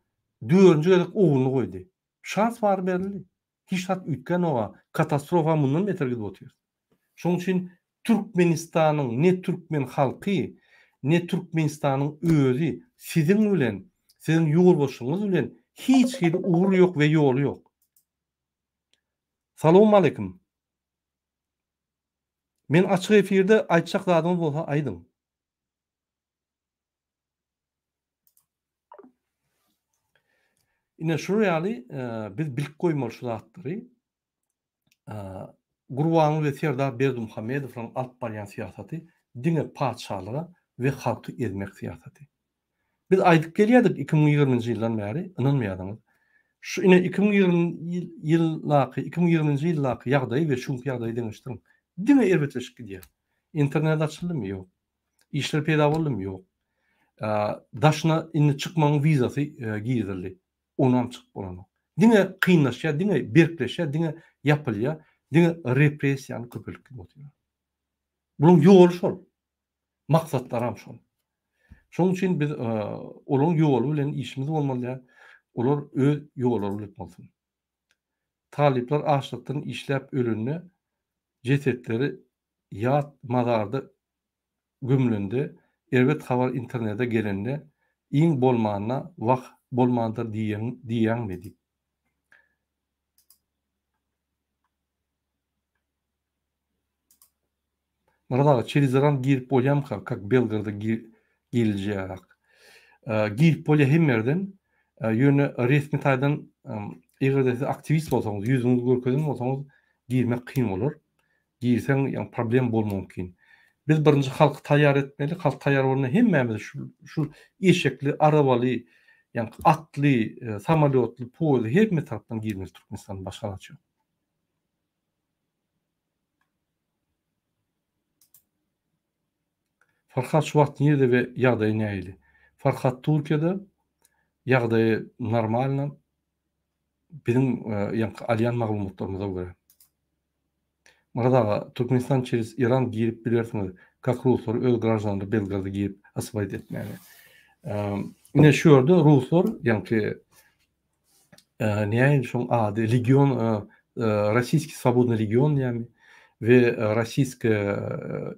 dördünji gezek ogluny goýdy. Şans bary berildi. Hiç zat üýtgänok-a, katastrofa mundan beter gidip otyrys. Şonuň üçin Türkmenistanyň ne türkmen halky, ne Türkmenistanyň özi siziň bilen, siziň ýolbaşçyňyz bilen hiç hili ugry ýok we ýoly ýok. Salowmaleýkim. Men açyk efirde aýtjak zadyňyz bolsa aýdyň. Ine şular ýaly biz bilip goýmaly şu zatlary. Gurbanguly we Serdar Berdimuhamedowlaryň alyp barýan syýasaty diňe patyşalyga we halky ezmek syýasaty. Biz aýdyp gelýärdik 2020-nji ýyldan bäri, ynanmaýardyňyz. Şu ine 2020 ýyldaky, 2020-nji ýyldaky ýagdaýy we şu günki ýagdaýy deňeşdiriň. Diňe erbetleşip gidýär. Internet açyldymy? Ýok. Işler peýda boldumy? Ýok. Daşyna indi çykmagyň wizasy girizildi. Onam çykyp bolanok. Diňe kynlaşýar, diňe berkleşýär, diňe ýapylýar, diňe repressiýany köpeldip gidip otyrlar. Bularyň ýoly şol. Maksatlaram şol. Şonuň üçin biz olaryň ýoly bilen işimiz bolmaly däl. Olar öz ýollary bilen bolsun. Talyplar açlykdan işläp ölende jesetleri ýat mazarda gömlende, erbet habar internede gelende iň bolmanda wah bolmandyr diýýäňmi diýip. Myrat aga çerizeran girip bolýamyka kak Belgorada giriljeýärak. Girip bolýa hemme ýerden. Ýöne resmi taýdan eger-de siz aktiwist bolsaňyz, ýüzüňizi görkezen bolsaňyz girmek kyn bolar. Girseň ýa problem bolmagy mümkin. Biz birinji halky taýýar etmeli, halk taýýar bolanda hemmämiz şu şu eşekli, arabaly, ýa atly, samolýotly, poýezli hemme tarapdan girmeli Türkmenistana başga alaç ýok. Farhat şu wagt nirde we ýagdaýy nähili? Farhat Türkiýede, ýagdaýy normalno biziň ýaňky alýan maglumatlarymyza görä. Myrat aga, Türkmenistan çerez Iran girip bilersiňiz, kak ruslar öz graždanlary Belgrada girip osvoýit etmäge. Ine şu ýerde ruslar ýaňky nähili şoň ady legion Rossiýski swobodnyý legion diýýärmi we Rossiýski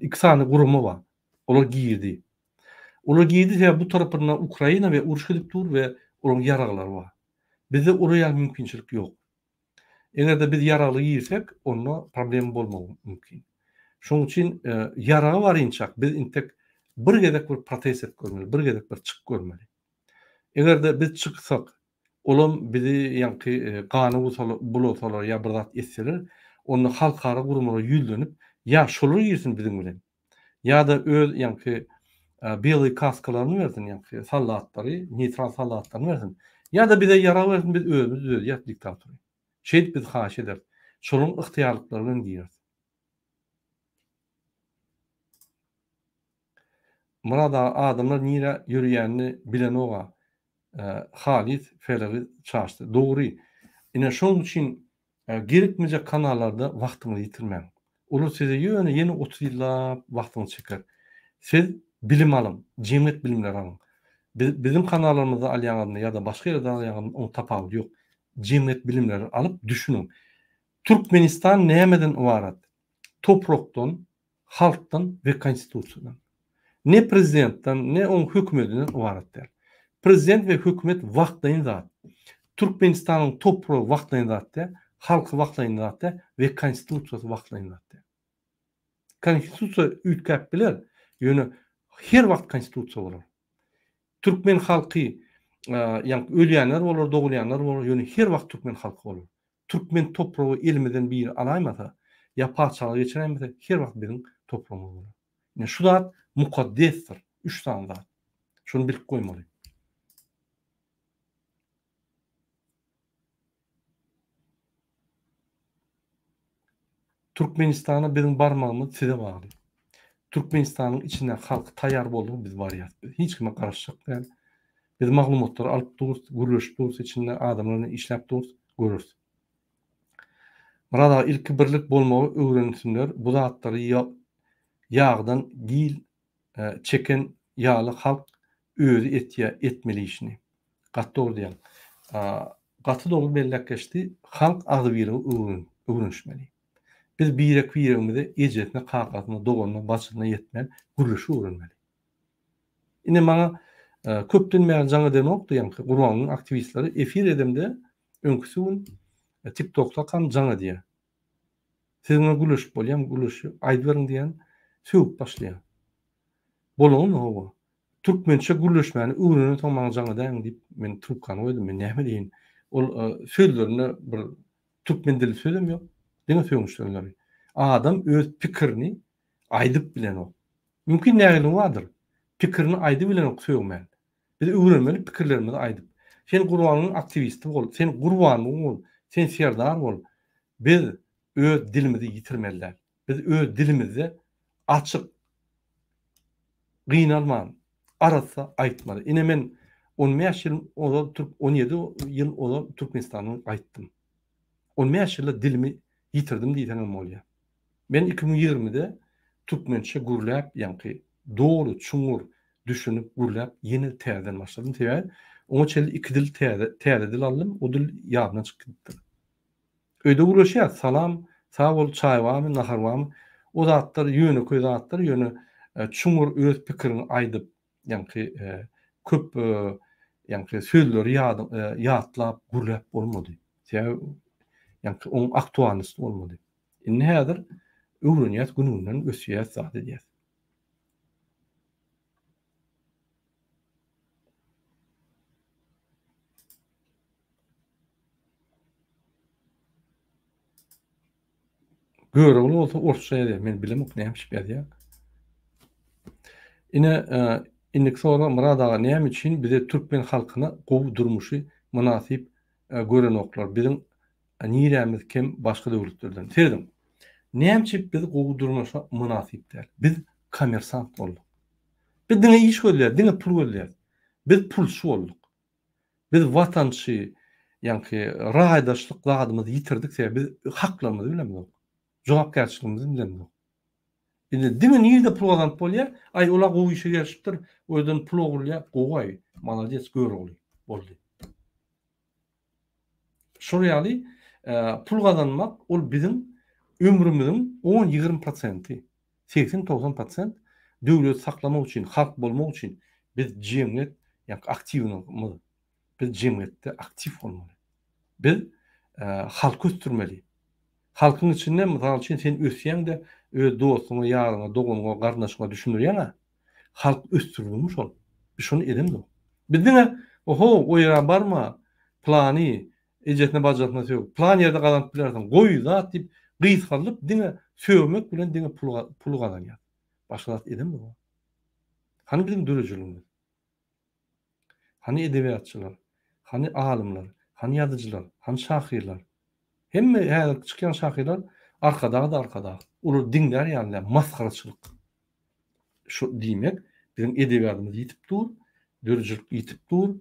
iki sany gurama bar. Olar girdi. Olar girdi sebäbi bu tarapynda Ukraina we uruş gidip dur we olaryň ýaraglary bar. Bizde olar ýaly mümkinçilik ýok. Eger-de biz ýaragly girsek, onda problema bolmagy mümkin. Şonuň üçin ýaraga barynçak biz intek bir gezek bir protest edip görmeli, bir gezek bir çykyp görmeli. Eger-de biz çyksak, olam bizi ýaňky gana bulasalar ýa bir zat etseler, onda halkara guramalara ýüzlenip, ýa şolar girsin biziň bilen, ýa-da öz ýaňky belyý kaskalaryny bersin, ýaňky soldatlary, neýtral soldatlaryny bersin, ýa-da bize ýarag bersin, biz özümiz düzedýäs diktatory. Şeýdip biz haýyş ederis. Şolaryň ygtyýarlyklary bilen gireris. Myrat aga adamlar nirä ýörýänini bilenoga halys felegi çaşdy. Dogry. Ine şoň üçin gerekmejek kanallarda wagtyňyzy ýitirmäň. Olar size ýöne ýene 30 ýyllap wagtyňyzy çeker. Siz bilim alyň, jemgyýet bilimleri alyň. Biz biziň kanallarymyzda alýaňyzmy ýa-da başga ýerde alýaňyzmy oň tapawudy ýok. Jemgyýet bilimleri alyp düşüniň. Türkmenistan nämeden ybarat? Toprakdan, halkdan we konstitusiýadan. Ne prezidentden, ne oň hökümedinden ybarat däl. Prezident we hökümet wagtlaýyn zat. Türkmenistanyň topragy wagtlaýyn zat däl, halky wagtlaýyn zat däl we konstitusiýasy wagtlaýyn zat däl. Konstitusiýa üýtgäp biler, ýöne her wagt konstitusiýa bolar. Türkmen halky ýa ölýänler bolar, dogulýanlar bolar, ýöne her wagt türkmen halky bolar. Türkmen topragy elimizden biri alaýmasa. Ýa patyşalyga geçiräýmese her wagt biziň topragymyz bolar. Ine şu zat mukaddesdir. Üç sany zat. Şuny bilip goýmaly. Türkmenistana biziň barmagymyz size bagly. Türkmenistanyň içinde halky taýýar boldugy biz barýas. Biz hiç kime garaşjak däl. Biz maglumatlary alyp durus, gürleşip durus içinde adamlar bilen işläp durus, göreris. Myrat aga ilki birlik bolmagy öwrensinler bu zatlary ýagdan gil çeken ýaly halk özi etýä etmeli işini. Gaty dogry diýýäň. Gaty dogry belläp geçdi. Halk agzybirligi öwrenişmeli. Biz birek biregimize ejesine kakasyna doganyna bajysyna ýetmän gürleşip öwrenmeli. Ine maňa köpden bäri jaň edenokdy ýaňky Gurbangulyň aktiwistleri efir edemde öňküsi gün tiktokdakam jaň edýär. Siziň bilen gürleşip bolýarmy gürleşip aýdyberiň diýýän sögüp başlaýar. Bolanymy hawa. Türkmençe gürleşmäni öwrenen soň maňa jaň edäýiň diýip men trubkany goýdum. Men näme diýeýin. Ol sözlerinde bir türkmen dili sözem ýok. Diňe sögünç sözleri. Adam öz pikirini aýdyp bilenok. Mümkin nägiligi bardyr. Pikirini aýdybilenok sögmän. Biz öwrenmeli pikirlerimizi aýdyp. Sen Gurbangulyň aktiwisti bol, sen Gurbanguly bol, sen Serdar bol. Biz öz dilimizi ýitirmeli däl. Biz öz dilimizde açyk, gynalman, arassa aýtmaly. Ine men 15 ýyl ozal türk 17 ýyl ozal Türkmenistandan gaýtdym. 15 ýylda dilimi ýitirdim diýseňem bolýar. Men 2020-de türkmençe gürläp, ýaňky doly, çuňňur düşünip gürläp ýene täzeden başladym. Sebäbi oňa çenli iki dil täze, täze dil aldym, o dil ýadymdan çykyp gidipdir. Öýde gürleşýäs, salam, sag bol, çaý barmy, nahar barmy? O zatlar ýönekeý zatlar, ýöne çuňňur öz pikiriňi aýdyp, ýaňky köp ýaňky sözleri ýatlap gürläp bolmady. Sebäbi ýaňky oň aktualnosty bolmady. Indi häzir öwrenýäs, gün-günden ösýäs, zat edýäs. Görogly bolsa orsça ýazýar. Men bilemok näme üçin ýazýar. Ine, e, indiki sorag Myrat aga näme üçin bize türkmen halkyna gowy durmuşy mynasyp e, görenoklar? Biziň e, nirämiz kem başga döwletlerden? Serediň. Näme üçin biz gowy durmuşa mynasyp däl? Biz kommersant bolduk. Biz diňe iş gözleýäris, diňe pul gözleýäris. Biz pulçy bolduk. Biz watançy, ýaňky raýdaşlyk zadymyzy ýitirdik, sebäbi biz haklarymyzy bilemzok. Jogapkärçiligimizi bilemzok. Indi diňe nirde pul gazanyp bolýar? Aý, ola gowy işe girişipdir, o ýerden pul ogurlaýar, gowy-aý, malades, Görogly boldy. Şol ýaly pul gazanmak ol biziň ömrümiziň on-ýigrimi prosenti, segsen-togsan prosent döwleti saklamak üçin, halk bolmak üçin biz jemgyýet ýa-da aktiwlygymyz, biz jemgyýetde aktiw bolmaly. Biz halky ösdürmeli. Halkyň içinde mysal üçin sen ösýäň-de öz dostuňa, ýaryňa, doganyňa, garyndaşyňa düşündirýäň-ä. Halk ösdürilimi şol. Biz şony edemzok. Biz diňe oho o ýere barma, plany ejesine bajasyna sög, plan ýerde gazanyp bilersiň, goý zat diýip gysgaldyp diňe sögmek bilen diňe pul pul gazanýas. Başga zat edemzok. Hany biziň döredijiligimiz? Hany edebiýatçylar? Hany alymlar? Hany ýazyjylar? Hany şahyrlar? Hemme häzirki çykýan şahyrlar Arkadag-da Arkadag. Olar diňlär ýaly däl, masgaraçylyk. Şu diýmek, biziň edebiýatymyz ýitip dur, döredijilik ýitip dur,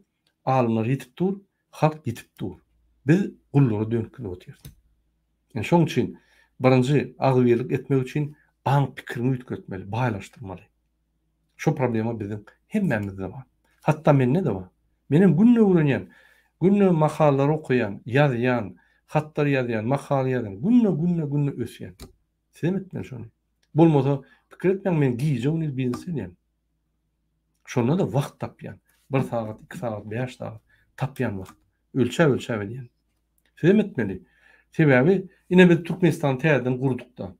alymlar ýitip dur, halk ýitip dur. Biz gullara dönüp gidip otyrys. Ine şoň üçin birinji agzybirlik etmek üçin aň-pikiriňi üýtgetmeli, baýlaşdyrmaly. Şo problema biziň hemmämizde bar. Hatda mende-de bar. Menem günde öwrenýän, günde makalalar okaýan, ýazýan, hatlar ýazýan, makala ýazýan, günde, günde, günde ösýän. Sizem etmeli şony. Bolmasa pikir etmäň men gije-gündiz biznes edýän. Şonda-da wagt tapýan. Bir sagat, iki sagat, bäş sagat tapýan wagt. Ölçäp-ölçäp edýän. Sizem etmeli. Sebäbi ine biz Türkmenistany täzeden gurduk-da.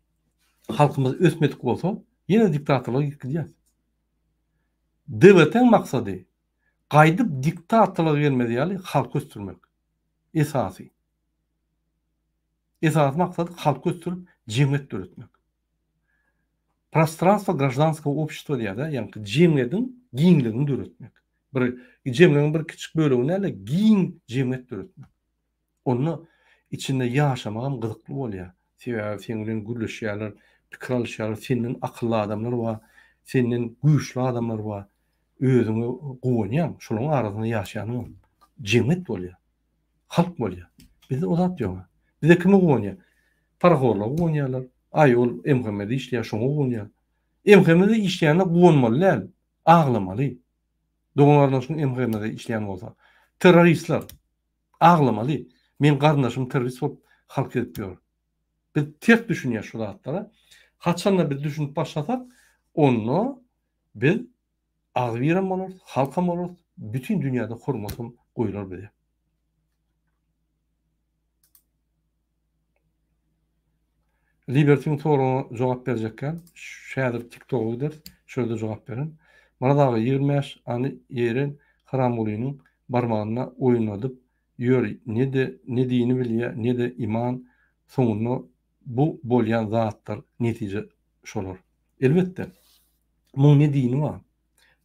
Halkymyz ösmedik bolsa, ýene diktatorlyga gidip gidýäs. DWT-iň maksady gaýdyp diktatorlyga gelmez ýaly halky ösdürmek. Esasy. Esasy maksady halky ösdürip, Jemgyýet döretmek. Prostranstwo graždanskogo obşestwa diýýär-de, ýagny jemgyýetiň giňligini döretmek. Bir jemgyýetiň bir kiçjik bölegini däl-de, giň jemgyýet döretmek. Onda içinde ýaşamagam gyzykly bolýar. Sebäbi seň bilen gürleşýärler, pikir alyşýarlar, senden akylly adamlar bar, senden güýçli adamlar bar. Özüňe guwanýaň, şolaryň arasynda ýaşaýanyňam. Jemgyýet bolýar. Halk bolýar. Bizde o zat ýog-a. Bizde kime guwanýar? Parahorlara guwanýarlar. Aý, ol MHM-de işleýär, şoňa guwanýar. MHM-de işleýänine guwanmaly däl, aglamaly. Dogan-garyndaşyň MHM-de işleýän bolsa. Terroristler. Aglamaly. Meň garyndaşym terrorist bolup halk ezip ýör. Biz ters düşünýäs şu zatlara. Haçanda biz düşünip başlasak, onda biz agzybirem bolarys, halkam bolarys, bütin dünýäde hormatam goýular bize. Libertiň soragyna jogap berjekkäm, häzir TikToka gideris, şo ýerde jogap berin. Myrat aga 25 any Ýeren Haramgulynyň barmagynda oýnadyp ýör ne-de ne dini bilýä ne-de iman soňunda bu bolýan zatlar netije şolar. Elbetde muň ne dini bar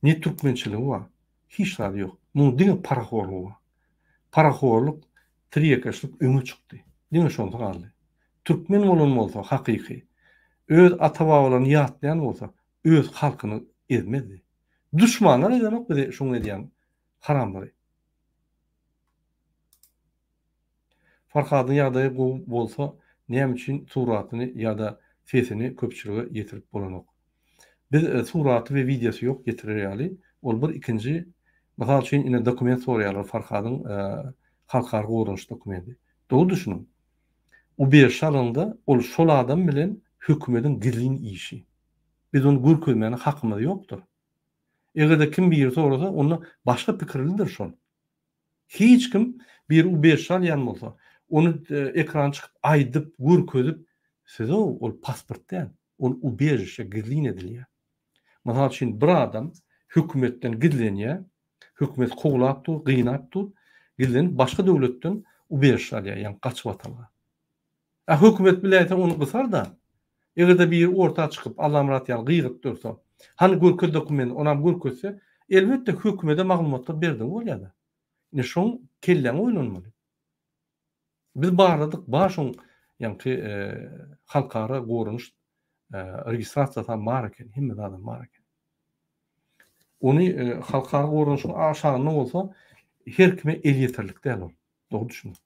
ne türkmençiligi bar hiç zady ýok muň diňe parahorlugy bar. Parahorluk tirýekeşlik öňe çykdy. Diňe şonsy galdy. Türkmen bolan bolsa hakyky, öz ata-babalaryny ýatlaýan bolsa, öz halkyny ezmezdi. Duşmanlar ezenok bizi şuň edýän haramlygy. Farhadyň ýagdaýy gowy bolsa näme üçin suratyny ýa-da sesini köpçülige ýetirip bolanok. Biz suraty we wideosy ýok ýetirer ýaly. Ol bir ikinji mysal üçin ine dokument soraýarlar Farhadyň halkara goranyş dokumenti. Dogry düşüniň. Ubežişe alanda ol şol adam bilen hökümediň gizlin işi. Biz ony görkezmäne hakymyz ýokdur. Eger-de kim biri sorasa onda başga pikirlidir şol. Hiç kim biri ubežişe alýan bolsa ony ekrana çykyp aýdyp görkezip siz-ow ol pasport däl. Ol ubežişe gizlin edilýär. Mysal üçin bir adam hökümetden gizlenýär, hökümet kowlap dur, gynap dur, gizlenip başga döwletden ubežişe alýar, ýagny gaçybatalga. A hökümet biläýse ony gysar-da. Eger-de biri orta çykyp Allamyrat ýaly gygyryp dursa, hany görkez dokumenti, onam görkezse, elbetde hökümede maglumatlar berdigi bolýar-da. Ine şoň kelläňi oýlanmaly. Biz barladyk, bar şoň ýaňky halkara goranyş registrasiýasam bar eken, hemme zadam bar eken. Ony halkara goranyşyň aşagynda bolsa her kime elýeterlik däl ol. Dogry düşüniň.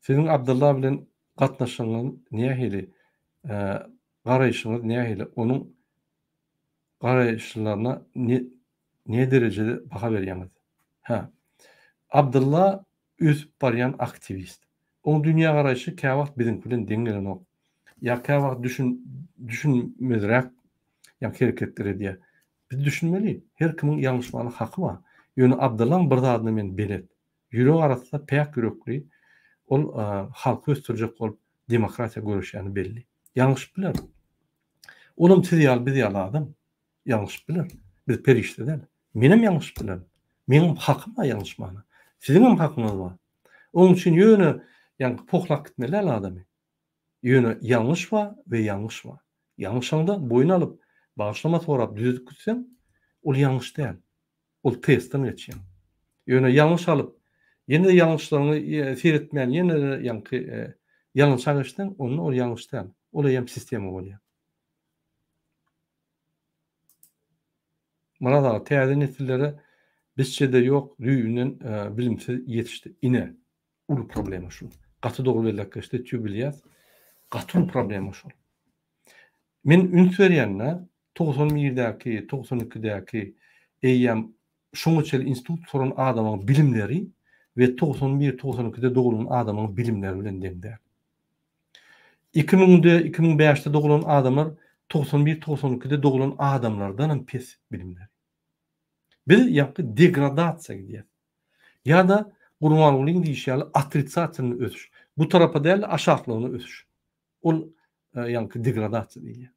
Siziň Abdylla bilen gatnaşygyňyz nähili? Garaýşyňyz nähili? Onuň garaýyşlaryna ne ne derejede baha berýäňiz? Hä. Abdylla ösüp barýan aktiwist. Oň dünýägaraýşy käwagt biziňki bilen deň gelenok. Ýa käwagt düşün düşünmezräk ýa hereketler edýär. Biz düşünmeli. Her kimiň ýalňyşmana haky bar. Ýöne Abdyllaň bir zadyna men belet. Ýüregi arassa, päk ýürekli. Ol halky ösdürjek bolup demokratiýa göreşýäni belli. Ýalňyşyp biler. Olam siz ýaly biz ýaly adam. Ýalňyşyp biler. Biz perişde däl. Menem ýalňyşyp bilerin. Meňem hakym bar ýalňyşmana. Siziňem hakyňyz bar. Onuň üçin ýöne ýaňky pohlap gitmeli däl adamy. Ýöne ýalňyş bar we ýalňyş bar. Ýalňyşaňda boýun alyp, bagyşlama sorap düzedip gitseň, ol ýalňyş däl. Ol testden geçýär. Ýöne ýalňyş alyp, ýene-de ýalňyşlaryňy seretmän, ýene-de ýaňky ýalňyşa geçseň, onda ol ýalňyş däl. Ol eýýäm sistema bolýar. Myrat aga, täze nesillere bizçe-de ýok, düýbünden bilimsiz ýetişdi. Ine, uly problema şul. Gaty dogry belläp geçdi, tüý bilýäs. Gaty uly problema şol. Men üns berýän-de, 91-däki, 92-däki eýýäm şoňa çenli institut gutaran adamyň bilimleri we 91, 92-de doglan adamyň bilimleri bilen deň däl. 2000-de, 2005-de doglan adamlar 91, 92-de doglan adamlardanam pes bilimleri. Biz ýaňky degradasiýa gidýäs. Ýa-da Gurbangulyň diýşi ýaly otrisatilnyý ösüş. Bu tarapa däl-de aşaklygyna ösüş. Ol ýaňky degradasiýa diýilýär.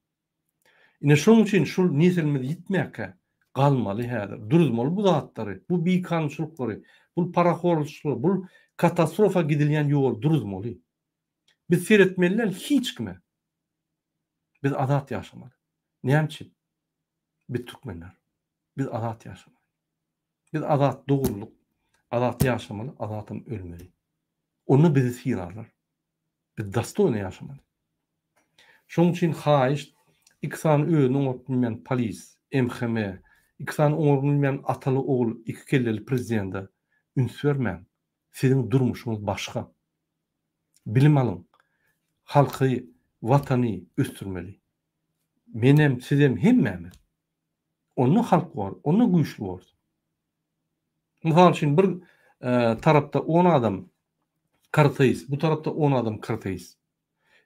Ine şonuň üçin şul nesilimiz ýitmäkä galmaly häzir. Duruzmaly bu zatlary, bu bikanunçylyklary. Bul parahorçylyga, bul katastrofa gidilýän ýoly duruzmaly. Biz seretmeli däl hiç kime. Biz azat ýaşamaly. Näme üçin? Biz türkmenler. Biz azat ýaşamaly. Biz azat doguldyk. Azat ýaşamaly, azatam ölmeli. Onda bizi sylarlar. Biz dostoýno ýaşamaly. Şonuň üçin haýyşt, iki sany özüni oňaryp bilmeýän polis, MHM, iki sany oňaryp bilmeýän ataly ogul iki kelleli prezidende üns bermäň. Siziň durmuşyňyz başga. Bilim alyň. Halky, watany ösdürmeli. Menem, sizem, hemmämiz. Onda halk bor, onda güýçli borus. Mysal üçin bir tarapda on adam karteist, bu tarapda on adam karteist.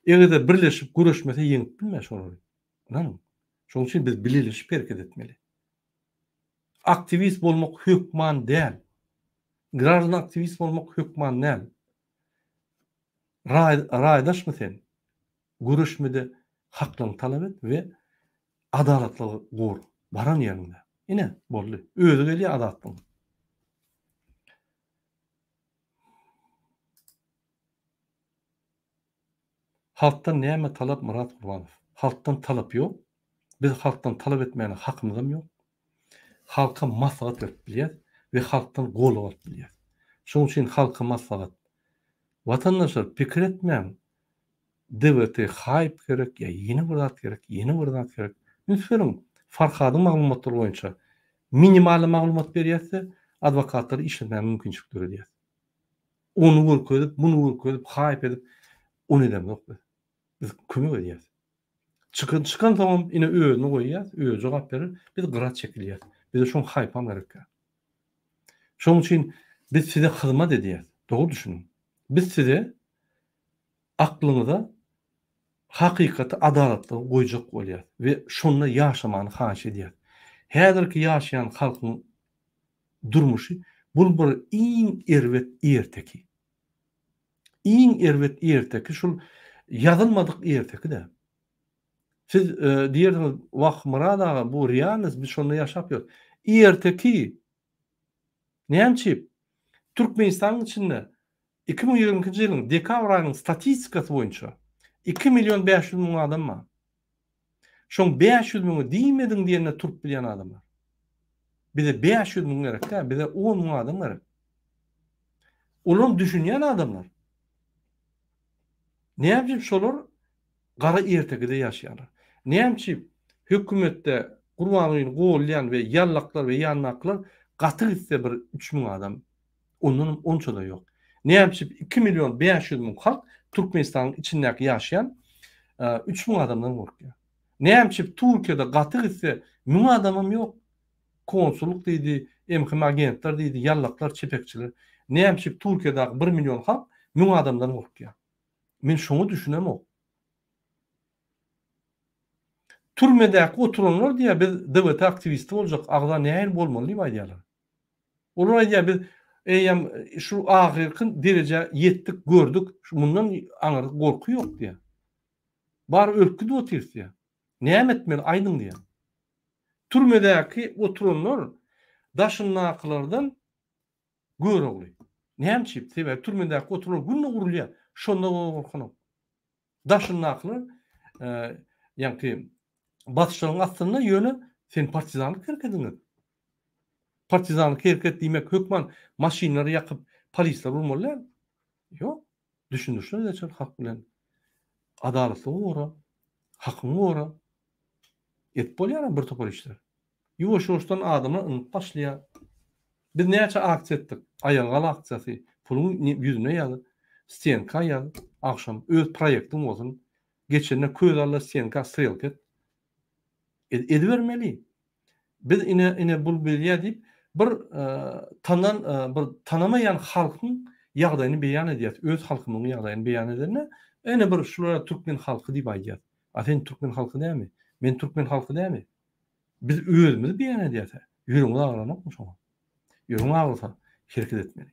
Eger-de birleşip göreşmese ýeňip bilmez şolary. Ynanyň. Şonuň üçin biz bileleşip hereket etmeli. Aktiwist bolmak hökman däl. Graždan aktiwist bolmak hökman däl. Raý, raýdaşmy sen? Göreşmede haklaryňy talap et we adalatlygy gor. Baran ýeriňde. Ine, boldy. Özi gelýär azatlygyň. Halkdan näme talap Myrat Gurbanow? Halkdan talap ýok. Biz halkdan talap etmäne hakymyzam ýok. Halka maslahat berip bilýäs we halkdan goldaw alyp bilýäs. Şonuň üçin halka maslahat. Watandaşlar pikir etmäň DWT haýp gerek ýa ýene bir zat gerek, ýene bir zat gerek. Üns beriň, Farhadyň maglumatlary boýunça minimalny maglumat berýäs-de, adwokatlary işletmäge mümkinçilik döredýäs. Ony görkezip, muny görkezip, haýp edip, ony edemzok biz. Biz kömek edýäs. Çykan çykansoňam ine özüni goýýas, özi jogap berer, biz gyra çekilýäs. Bize şoň haýpam gerekkä. Şoň üçin biz size hyzmat edýäs. Dogry düşüniň. Biz size aklyňyza hakykaty, adalatlygy goýjak bolýas we şonda ýaşamany haýyş edýäs. Häzirki ýaşaýan halkyň durmuşy bul bir iň erbet erteki. Iň erbet erteki şul ýazylmadyk erteki däl. Siz diýersiňiz, Wah, Myrat aga, bu realnost, biz şonda ýaşap ýörüs. Erteki! Näme üçin? Türkmenistanyň içinde 2022-nji ýylyň dekabr aýynyň statistikasy boýunça 2 million 500 müň adam bar. Şoň 500 müňi diýmediň diýende turup bilýän adamlar. Bize 500 müň gerek däl, bize 10 müň adam gerek. Olam düşünýän adamlar. Näme üçin şolar gara ertekide ýaşaýarlar? Näme üçin hökümetde Gurbangulyny golýan we ýallaklar we ýandakylar gaty gitse bir 3000 adam, ondanam onça-da ýok. Näme üçin 2 million 500 müň halk Türkmenistanyň içindäki ýaşaýan 3000 adamdan gorkýar? Näme üçin Türkiýede gaty gitse 1000 adamam ýok? Konsullyk diýdi, MHM agentler diýdi, ýallaklar, çepekçiler. Näme üçin Türkiýedäki bir million halk 1000 adamdan gorkýar? Men şoňa düşünemok. Türmedäki oturanlar diýýär, biz DWT aktiwisti boljak, agza nähili bolmaly diýip aýdýarlar. Olar aýdýar, biz eýýäm şu ahyrky derejä ýetdik, gördük, mundan aňyr gorky ýok diýýär. Bary ölüp gidip otyrys diýýär. Näme etmeli, aýdyň diýýär. Türmedäki oturanlar daşyndakylardan Görogly. Näme üçin? Sebäbi türmedäki oturanlar günde urulýar. Şonda gorkanok. Daşyndakylar ýaňky basyşlaryň astynda ýöne sen partizanlyk herekediňi et. Partizanlyk hereket diýmek hökman maşynlary ýakyp polisleri urmaly däl. Ýok. Düşündirişler geçir halk bilen. Adalatlygy gora. Hakyňy gora. Edip bolýar bir topar işler. Ýuwaş-ýuwaşdan adamlar ynanyp başlaýar. Biz näçe aksiýa etdik? Aýaga gal aksiýasy, puluň ýüzüne ýaz, stenka ýaz, agşam öz proýektiň bolsun. Geçende köz al-da stenka strelka et. Edibermeli. Biz ine ine bul bilýär diýip bir tanan bir tanamaýan halkyň ýagdaýyny beýan edýäs. Öz halkymyzyň ýagdaýyny beýan edende ine bir şulara türkmen halky diýip aýdýas. A sen türkmen halky dälmi? Men türkmen halky dälmi? Biz özümizi beýan edýäs-ä. Ýüregiňiz agyranokmy şoňa? Ýüregiň agyrsa, hereket etmeli.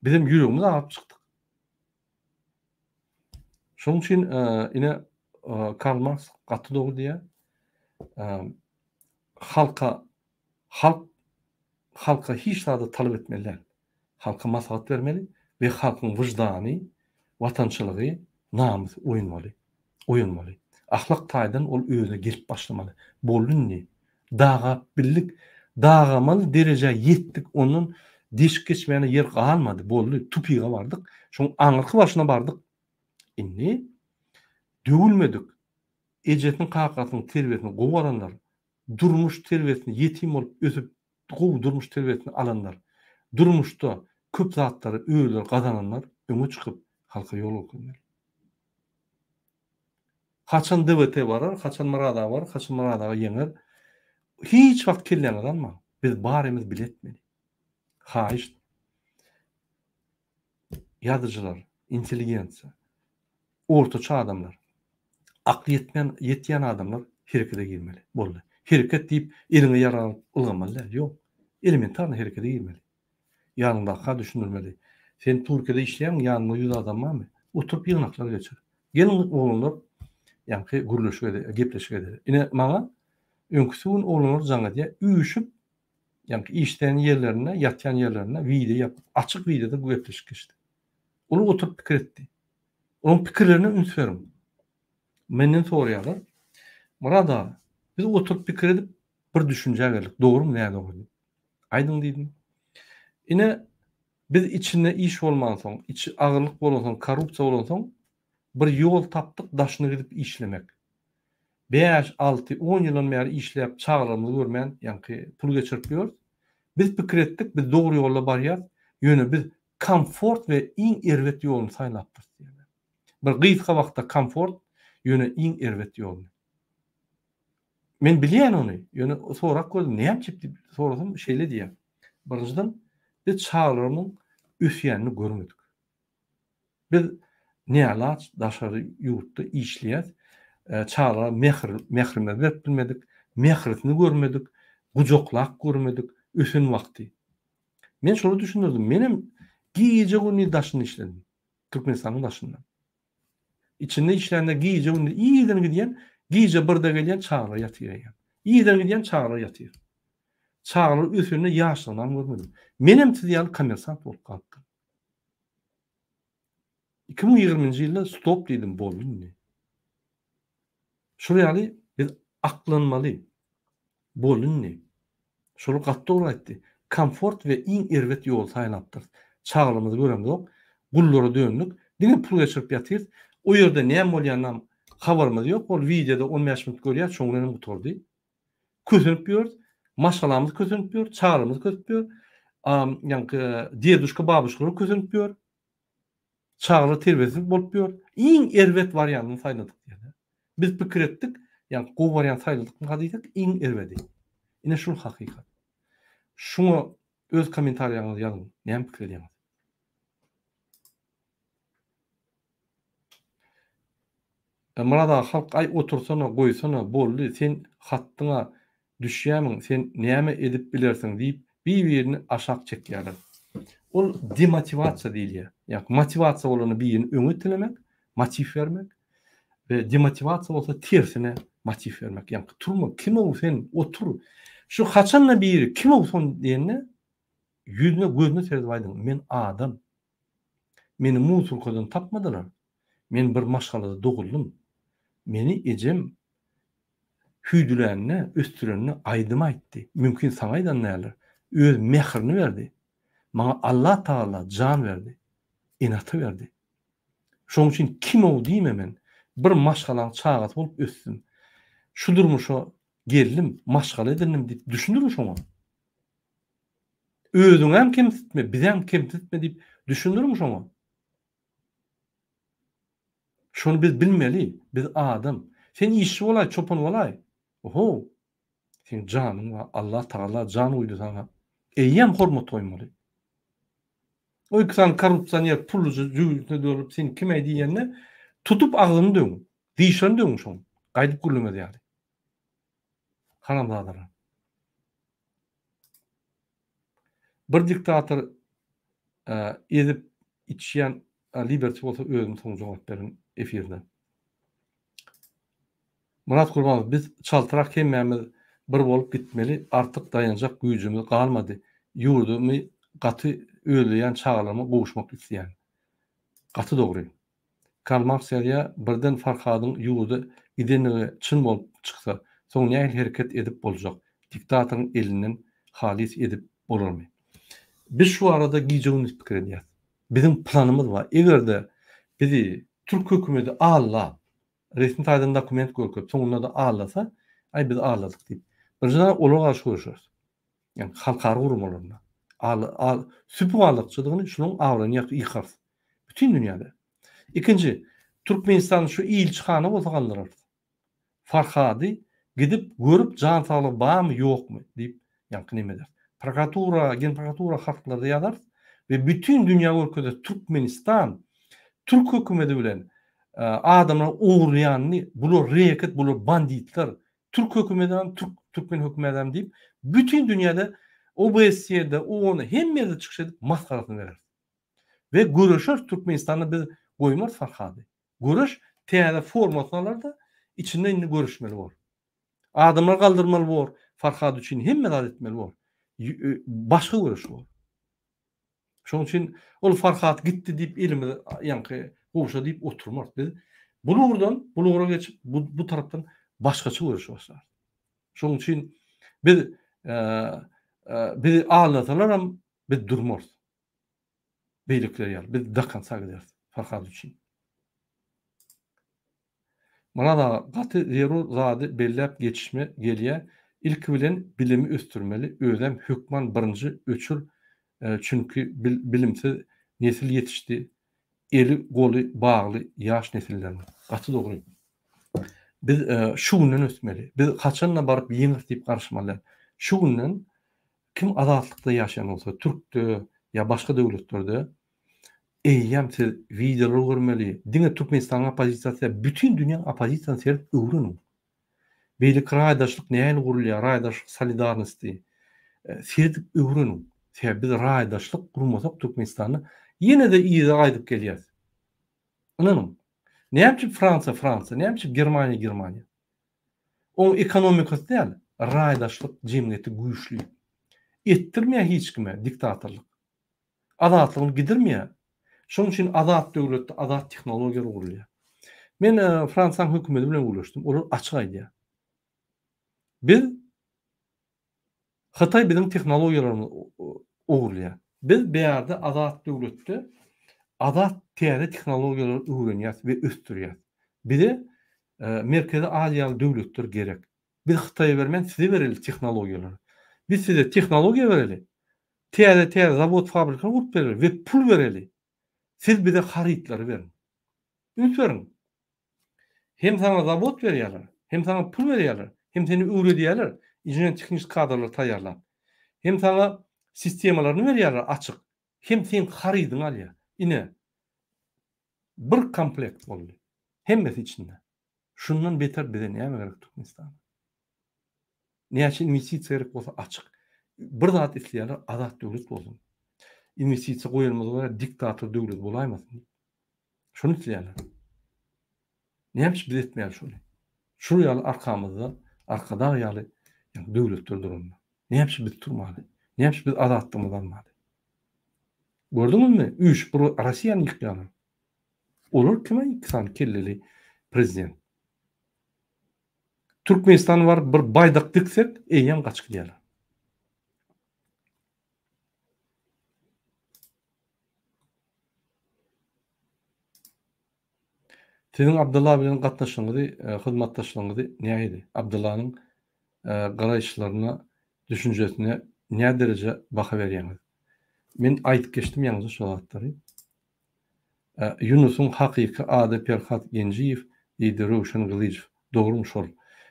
Bizem ýüregimiz agyryp çykdyk. Şonuň üçin ine Karl Marks gaty dogry diýýär. Halka halk halka hiç zady talap etmeli däl. Halka maslahat bermeli we halkyň wyždany, watançylygy, namysy oýanmaly. Oýanmaly. Ahlak taýdan ol özüne gelip başlamaly. Boldy indi. Dagap bildik. Dagamaly derejä ýetdik. Ondan deşik geçmäne ýer galmady. Boldy. Tupyga bardyk. Şoň aňyrky başyna bardyk. Indi döwülmedik, ejesiniň kakasynyň terbiýesini gowy alanlar, durmuş terbiýesini ýetim bolup ösüp gowy durmuş terbiýesini alanlar, durmuşda köp zatlary özleri gazananlar öňe çykyp halka ýol görkezmeli. Haçan DWT barar, haçan Myrat aga barar, haçan Myrat aga ýeňer. Hiç wagt kelläňize almaň. Biz barymyz bile etmeli. Haýyşt. Ýazyjylar, intelligensiýa, ortaça adamlar, akly ýetmän, ýetýän adamlar herekete girmeli. Boldy. Hereket diýip eliňe ýarag alyp ylgamaly däl. Ýok. Elementarny herekete girmeli. Ýanyňdaka düşündirmeli. Sen Türkiýede işleýäň, ýanyňda 100 adam barmy? Oturyp ýygnaklar geçir. Geliň oglanlar, ýaňky gürleşik ede, gepleşik edeli. Ine maňa öňküsi gün oglanlar jaň edýär, üýşüp Ýagny işleýän ýerlerinde, ýatýan ýerlerinde wideo ýapyp, açyk wideoda gepleşik geçdi. Olar oturyp pikir etdi. Olaryň pikirlerine üns beriň. Menden soraýarlar, Myrat aga, biz oturyp pikir edip bir düşünjä geldik, dogrumy, nädogry diýip. Aýdyň diýdim. Ine, biz içinde iş bolmansoň, içi agyrlyk bolansoň, korrupsiýa bolansoň, bir ýol tapdyk daşyna gidip işlemek. Bäş, alty, on ýyldan bäri işläp çagalarymyzy görmän ýaňky pul geçirip ýörüs. Biz pikir etdik, biz dogry ýolda barýas, ýöne biz komfort we iň erbet ýoluny saýlapdyrys diýýärler. Bir gysga wagtda komfort, ýöne iň erbet ýoluny. Men bilýän ony, ýöne sorap gördüm, näme üçin diýip sorasam şeýle diýýär. Birinjiden, biz çagalarymyň ösýänini görmedik. Biz nälaç daşary ýurtda işleýäs, çagalara mähir, mährimizi berip bilmedik, mährisini görmedik, gujaklap görmedik ösen wagty. Men şolara düşündirdim, menem gije-gündiz daşynda işledim, Türkmenistanyň daşynda. Içinde işlände gije-gündiz irden gidýän, gije birde gelýän çagalar ýatyr eýýäm. Irden gidýän çagalar ýatyr. Çagalar ösende ýaşlygynam görmedim. Menem siz ýaly kommersant bolup galypdym. 2020-nji ýylda stop diýdim, boldy indi. Şol ýaly biz aklanmaly. Boldy indi. Şol gaty dogry aýtdy. Komfort we iň erbet ýoly saýlapdyrys. Çagalarymyzy göremzok. Gullara döndük. Diňe pul geçirip ýatyrys. O ýerde näme bolýanynam habarymyz ýok. Ol wideoda 15 minut görýäs, şoň bilenem gutardy. Kösenip ýörüs. Maşgalamyz kösenip ýör, çagalarymyz kösenip ýör. Ýaňky deduşka, babuşkalar kösenip ýör. Çagalar terbiýesiz bolup ýör. Iň erbet wariantyny saýladyk diýýär. Biz pikir etdik, ýagny gowy wariant saýladykmyka diýsek, iň erbedi. Ine şul hakykat. Şuňa öz kommentariýaňyzy ýazyň. Näme pikir edýäňiz? Myrat aga halk aý otursana goýsana boldy sen hatdyňa düşýämiň sen näme edip bilersiň diýip bir birini aşak çekýärler. Ol demotiwasiýa diýilýär. Ýagny motiwasiýa bolanda birini öňe itelemek, motiw bermek we demotiwasiýa bolsa tersine motiw bermek. Ýagny turma kimow sen otur. Şu haçanda biri kimow son diýende ýüzüne gözüne seredip aýdyň men adam. Meni musurkadan tapmadylar. Men bir maşgalada doguldym. Meni ejem hüýdülände, ösdürende aýdym aýtdy. Mümkin saňa aýdan däldir. Öz mährini berdi. Maňa Allatagala jan berdi. Ene-ata berdi. Şonuň üçin kim-ow diýme men. Bir maşgalaň çagasy bolup ösdüm. Şu durmuşa geldim, maşgala edindim diýip düşündiriň şoňa. Özüňem kemsitme, bizem kemsitme diýip düşündiriň şoňa. Şony biz bilmeli, biz adam. Sen işçi bolaý, çopan bolaý. Oho! Seň janyň bar, Allah Tagala jan guýdy saňa. Eýýäm hormat goýmaly. O iki sany korrupsioner pulluja jübüsine dörülip sen kim-äý diýende, tutup agzyny döwüň, dişlerini döwüň şoň, gaýdyp gürlemez ýaly. Haramzadalar. Bir diktator ezip içýän Liberty bolsa özüm soň jogap berin efirde. Myrat Gurbanow biz çaltrak hemmämiz bir bolup gitmeli artyk daýanjak güýjümiz galmady ýurdumy gaty. Özleýän çagalaryma gowuşmak isleýän. Gaty dogry. Karl Marks ýazýar, Birden Farhadyň ýurda gidenligi çyn bolup çyksa, soň nähili hereket edip boljak? Diktatoryň elinden halys edip bolarmy? Biz şu barada gije-gündiz pikir edýäs. Biziň planymyz bar. Eger-de bizi türk hökümeti aldap, resmi taýdan dokument görkezip, soňunda-da aldasa, aý biz aldadyk diýip. Birinjiden olara garşy göreşeris. Ýagny halkara guramalarynda. Al, al, süpük aldakçydygyny şunuň abraýyny ýakyp ýykarys. Bütin dünýäde. Ikinji, Türkmenistanda şu ilçihana bolsa galdyrarys. Farhady gidip görüp jan saglygy barmy ýokmy diýip ýaňky neme ederis. Prokuratura, genprokuratura hatlarda ýazarys we bütin dünýä görkezeris Türkmenistan türk hökümeti bilen adamlar ogurlaýanyny bular reket bular banditler türk hökümetem türk türkmen hökümetem diýip bütin dünýäde OBSE-de OON-da hemme ýerde çykyş edip masgarasyny bereris. We göreşeris Türkmenistanda biz goýmarys Farhady. Göreş täze formasyny alar-da, içinde indi göreşmeli bor. Adamlar galdyrmaly bor, Farhad üçin hemme zat etmeli bor. Başga göreş bor. Şonuň üçin ol Farhad gitdi diýip elimizi ýaňky gowşa diýip oturmarys. Biz bu ugurdan bu ugra geçip, bu, bu tarapdan başgaça göreşe başlarys. Şonuň üçin biz bizi aldasalaram biz durmarys. Beýlekiler ýaly biz do konca gideris Farhad üçin. Myrat aga gaty zerur zady belläp geçişme gelýä ilki bilen bilimi ösdürmeli özem hökman birinji öçür çünki bilimsiz nesil ýetişdi eli goly bagly ýaş nesilleriň gaty dogry biz şu günden ösmeli biz haçanda baryp ýeňeris diýip garaşmaly şu günden Kim azatlykda ýaşaýan bolsa, türkde ýa başga döwletlerde eýýäm siz wideolar görmeli, diňe Türkmenistanyň oppozisiýasy däl, bütin dünýäň oppozisiýasyny seredip öwreniň. Beýleki raýdaşlyk nähili gurulýar, raýdaşlyk solidarnosty seredip öwreniň. Sebäbi biz raýdaşlyk gurmasak Türkmenistanda ýene-de yza gaýdyp gelýäs. Ynanyň. Näme üçin Fransiýa Fransiýa, näme üçin Germaniýa Germaniýa? Oň ekonomikasy däl, raýdaşlyk jemgyýeti güýçli. Etdirmeýär hiç kime diktatorlyk. Azatlygyny gidirmeýär. Şonuň üçin azat döwletde azat tehnologiýalar gurulýar. Men Fransiýanyň hökümeti bilen gürleşdim. Olar açyk aýdýar. Biz Hytaý biziň tehnologiýalarymyzy ogurlaýar. Biz bärde azat döwletde azat täze tehnologiýalary öwrenýäs we ösdürýäs. Bize Merkezi Aziýaly döwletler gerek. Biz Hytaýa bermän size bereli tehnologiýalary. Biz size tehnologiýa bereli, täze täze zawod fabrikalar gurup bereli we pul bereli. Siz bize harytlary beriň. Üns beriň. Hem saňa zawod berýärler, hem saňa pul berýärler, hem seni öwredýärler, inžener-tehniki kadrlary taýýarlap. Hem saňa sistemalaryny berýärler açyk, hem seň harydyňy alýar. Ine, bir komplekt boldy. Hemmesi içinde. Şundan beter bize näme gerek Türkmenistanda? Näçe inwestisiýa gerek bolsa açyk. Bir zat isleýärler, azat döwlet bolsun. Inwestisiýa goýanymyza görä diktator döwlet bolaýmasyn diýip. Şony isleýärler. Näme üçin biz etmeýäris şony? Şul ýaly arkamyzda Arkadag ýaly döwletler duranda. Näme üçin biz turmaly? Näme üçin biz azatlygymyzy almaly? Gördüňizmi? Üýşüp bir Rossiýany ýykýarlar. Olar kime iki sany kelleli prezident? Türkmenistana baryp bir baýdak diksek, eýýäm gaçyp gidýärler. Siziň Abdylla bilen gatnaşygyňyzy, hyzmatdaşlygyňyzy nähili? Abdyllanyň garaýyşlaryna, düşünjesine nä dereje baha berýäňiz? Men aýdyp geçdim ýaňyja şo zatlary. Ýunusyň hakyky ady Perhat Genjiýew diýdi Röwşen Gylyjow. Dogrymy şol?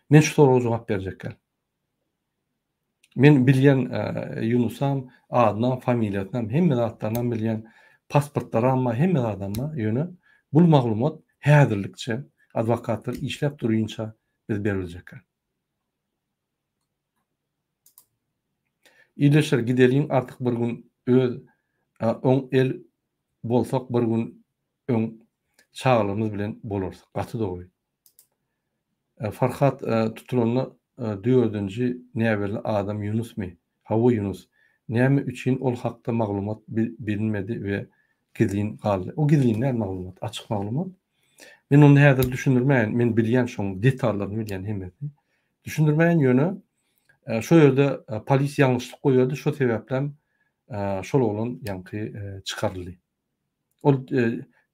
Men şu soraga jogap berjek däl. Men bilýän Ýunusam, adynam, familiýasynam, hemme zatlarynam bilýän, pasportlaram bar, hemme zadam bar, ýöne bul maglumat häzirlikçe adwokatlar işläp durynça biz beriljekkä. Ildeşler gideliň artyk bir gün öz oň el bolsak bir gün öň çagalarymyz bilen bolarys. Gaty dogry. Farhat tutulanda dördünji näbelli adam Ýunusmy? Hawa Ýunus. Näme üçin ol hakda maglumat bilinmedi we gizlin galdy? O gizlin däl maglumat, açyk maglumat. Men ony häzir düşündirmäýin, men bilýän şoň detallaryny bilýän hemmesini. Düşündirmäýin ýöne şo ýerde polis ýalňyşlyk goýberdi, şo sebäplem şol oglan ýaňky çykaryldy. Ol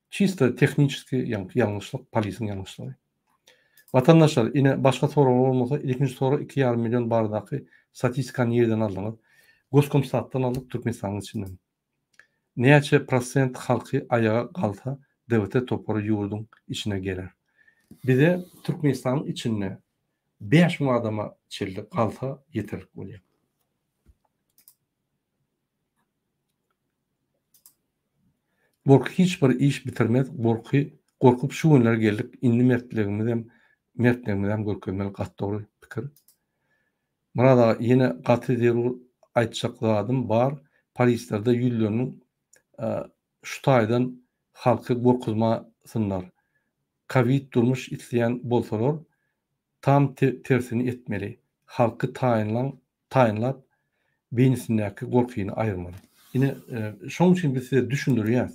çisto tehniçeski ýaňky ýalňyşlyk, polisiň ýalňyşlygy. Watandaşlar, ine başga soraglar bolmasa, ilkinji sorag 2,5 million baradaky statistikany nireden aldyňyz? Goskomstatdan aldyk, Türkmenistanyň içinden. Näçe prosent halky aýaga galsa DWT topary ýurduň içine geler? Bize Türkmenistanyň içinde 5000 adama çenli galsa ýeterlik bolýar. Gorky hiç bir iş bitirmez gorky gorkup şu günlere geldik indi mertligimizem mertligimizem görkezmeli gaty dogry pikir. Myrat aga ýene gaty zerur aýtjak zadym bar polislerde ýüzleriniň şu taýdan halky gorkuzmasynlar kowid durmuş isleýän bolsalar tam tersini etmeli halky taýynlaň taýynlap, beýnisindäki gorkyny aýyrmaly. Ine, şonuň üçin biz size düşündirýäs.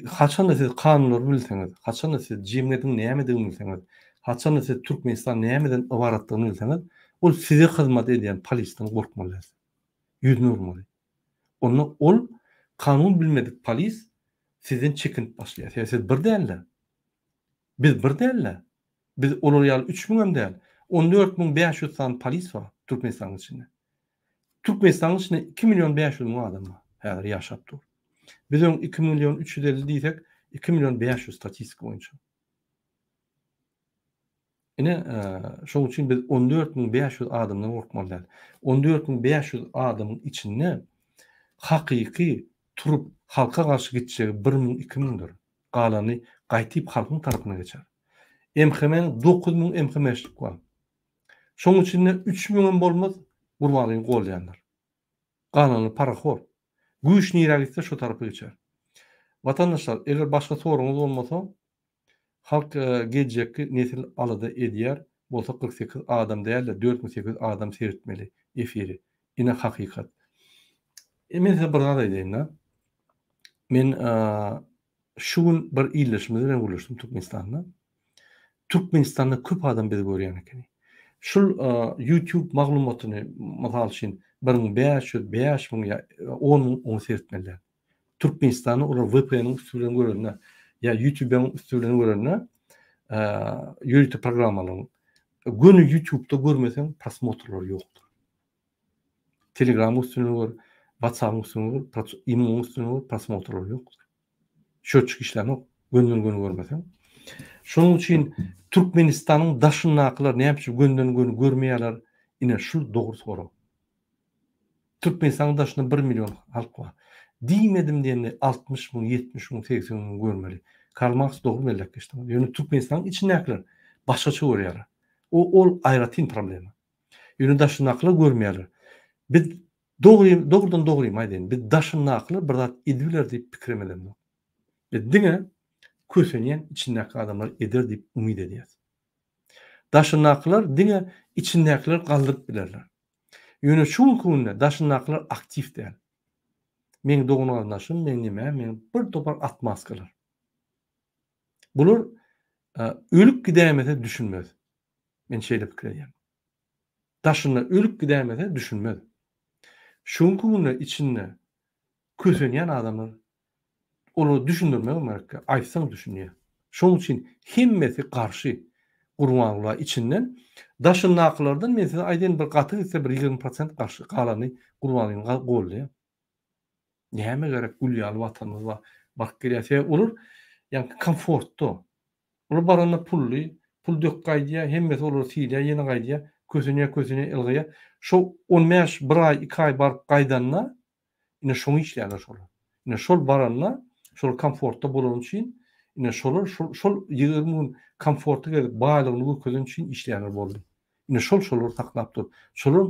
Haçanda siz kanunlary bilseňiz, haçanda siz jemgyýetiň nämedigini bilseňiz, haçanda siz Türkmenistan nämeden ybaratdygyny bilseňiz, ol size hyzmat edýän polisden gorkmaly däl. Ýüzüni urmaly. Onda ol kanun bilmedik polis sizden çekinip başlaýar. Sebäbi siz bir däl-de. Biz bir däl-de. Biz olar ýaly üç müňem däl, 14500 sany polis bar Türkmenistanyň içinde. Türkmenistanyň içinde 2 million 500 müň adam bar häzir ýaşap dur. Biz öň 2 million 350 diýsek, 2 million 500 statistika boýunça. Ine, şonuň üçin biz 14500 adamdan gorkmaly däl. 14500 adamyň içinde hakyky turup halka garşy gitjegi 1000, 2000-dir. Galany gaýtyp halkyň tarapyna geçer. MHM-niň 9000 MHM-şlik bar. Şoň içinde 3000-em bolmaz Gurbangulyny goldaýanlar. Galany parahor. Güýç nirä gitse şo tarapa geçer. Watandaşlar, eger başga soragyňyz bolmasa, halk geljekki nesil alada edýär bolsa 48 adam däl-de 4800 adam seretmeli efiri. Ine hakykat. E men size bir zat aýdaýyn-da. Men şu gün bir ildeşimiz bilen gürleşdim Türkmenistanda. Türkmenistanda köp adam bizi görýän ekeni. Şul YouTube maglumatyny mysal üçin 1500, 5000 ýa 10000 ony seretmeli däl. Türkmenistanda olar VPN-iň üsti bilen görende ýa YouTube-iň üsti bilen görende ýörite programmalaryň göni YouTube-da görmeseň prosmotrlar ýokdur. Telegram üstünden gör, WhatsApp üstünden gör, imo üstünden gör, prosmotrlar ýokdur. Şöçük işlänok, gönden göni görmeseň. Şonuň üçin Türkmenistanyň daşyndakylar näme üçin gönden göni görmeýärler? Ine şu dogry sorag. Türkmenistanyň daşynda 1 million halk bar. Diýmedim diýende 60 müň, 70 müň, 80 müň görmeli. Karl Marks dogry belläp geçdi. Ýöne Türkmenistanyň içindäkiler başgaça görýärler. O ol aýratyn problema. Ýöne daşyndakylar görmeýärler. Biz dogry, dogrudan dogrymy aýdaýyn, biz daşyndakylar bir zat edibiler diýip pikirem edemzok. Biz diňe kösenýän içindäki adamlar eder diýip umyt edýäs. Daşyndakylar diňe içindäkiler galdyryp bilerler. Ýöne şu günki günde daşyndakylar aktiw däl. Meň dogan-garyndaşym, meň nemäm, meň bir topar atmaskalar. Bular ölüp gidäýmese düşünmez. Men şeýle pikir edýän. Daşynda ölüp gidäýmese düşünmez. Şu günki günde içinde kösenýän adamlar olara düşündirmegem gerekkä, aýtsaň düşünýär. Şonuň üçin hemmesi garşy Gurbangula içinden. Daşyndakylardan men size aýdaýyn bir gaty gitse bir 20 prosent garşy galany Gurbangulyny goldaýar. Näme gerek gül ýaly watanymyz bar. Baryp gelýär. Sebäbi olar ýaňky komfortda. Olar baranda pully, pul dök gaýdýar, hemmesi olary sylaýar, ýene gaýdýar, kösenýär, kösenýär, ylgaýar. Şo on bäş, bir aý, iki aý baryp gaýdanda, ine şoňa işleýärler şolar. Ine şol baranda, şol komfortda bolany üçin, ine şolar şol şol 20 gün komfortda gezip baýlygyny görkezeni üçin işleýärler boldy. Ine şol şolary saklap dur. Şolar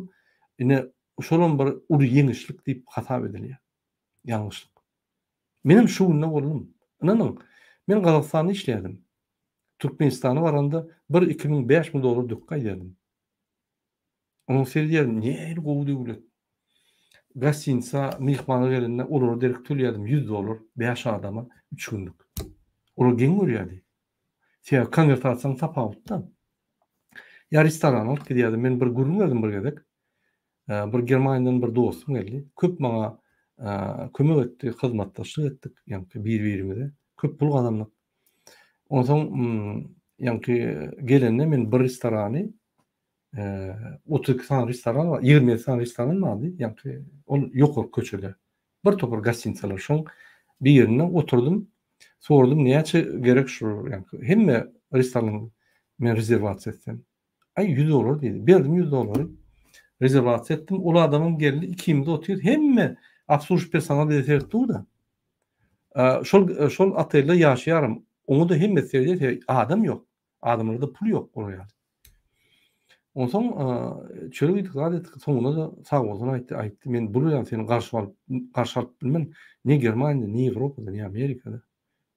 ine şolam bir uly ýeňişlik diýip hasap edilýär. Ýalňyşlyk. Menem şu günde boldum. Ynanyň, men Gazagystanda işleýärdim. Türkmenistana baranda bir 2000, 5000 dollar döküp gaýdýardym. Onuň seredýärdim, nähili gowy döwlet. Gostinisa myhmana gelende olara derek töleýärdim 100 dollar 5 adama 3 günlük. Olar geň görýärdi. Sebäbi konwertasiýaň tapawutda. Ýa restorana alyp gidýärdim. Men bir gürrüň berdim bir gezek. Bir Germaniýadan bir dostum geldi. Köp maňa kömek etdi, hyzmatdaşlyk etdik, ýaňky bir-birimize. Köp pul gazandyk. Onsoň ýaňky gelende men bir restorany 32 sany restoran bar, 27 sany restoran bardy, ýaňky ol ýokarky köçede. Bir topar gostinitsalar. Şoň birinde oturdym. Sordum näçe gerek şu ýaňky hemme restoranyň men rezerwasiýa etsem. Aý 100 dollar diýdi. Berdim 100 dollary. Rezerwasiýa etdim. Ol adamam geldi. Ikimiz otyrys. Hemme obslužивающий personal bize seredip dur-da. Şol şol otelde ýaşaýarym. Oňa-da hemmesi seredýär. Adam ýok. Adamlarda pul ýok olar ýaly. Onsoň çörek iýdik, zat etdik. Soňunda-da sag bolsun aýtdy. Aýtdy, men bul ýaly seni garşy alyp, garşy alyp bilmen. Ne Germaniýada, ne Ýewropada, ne Amerikada.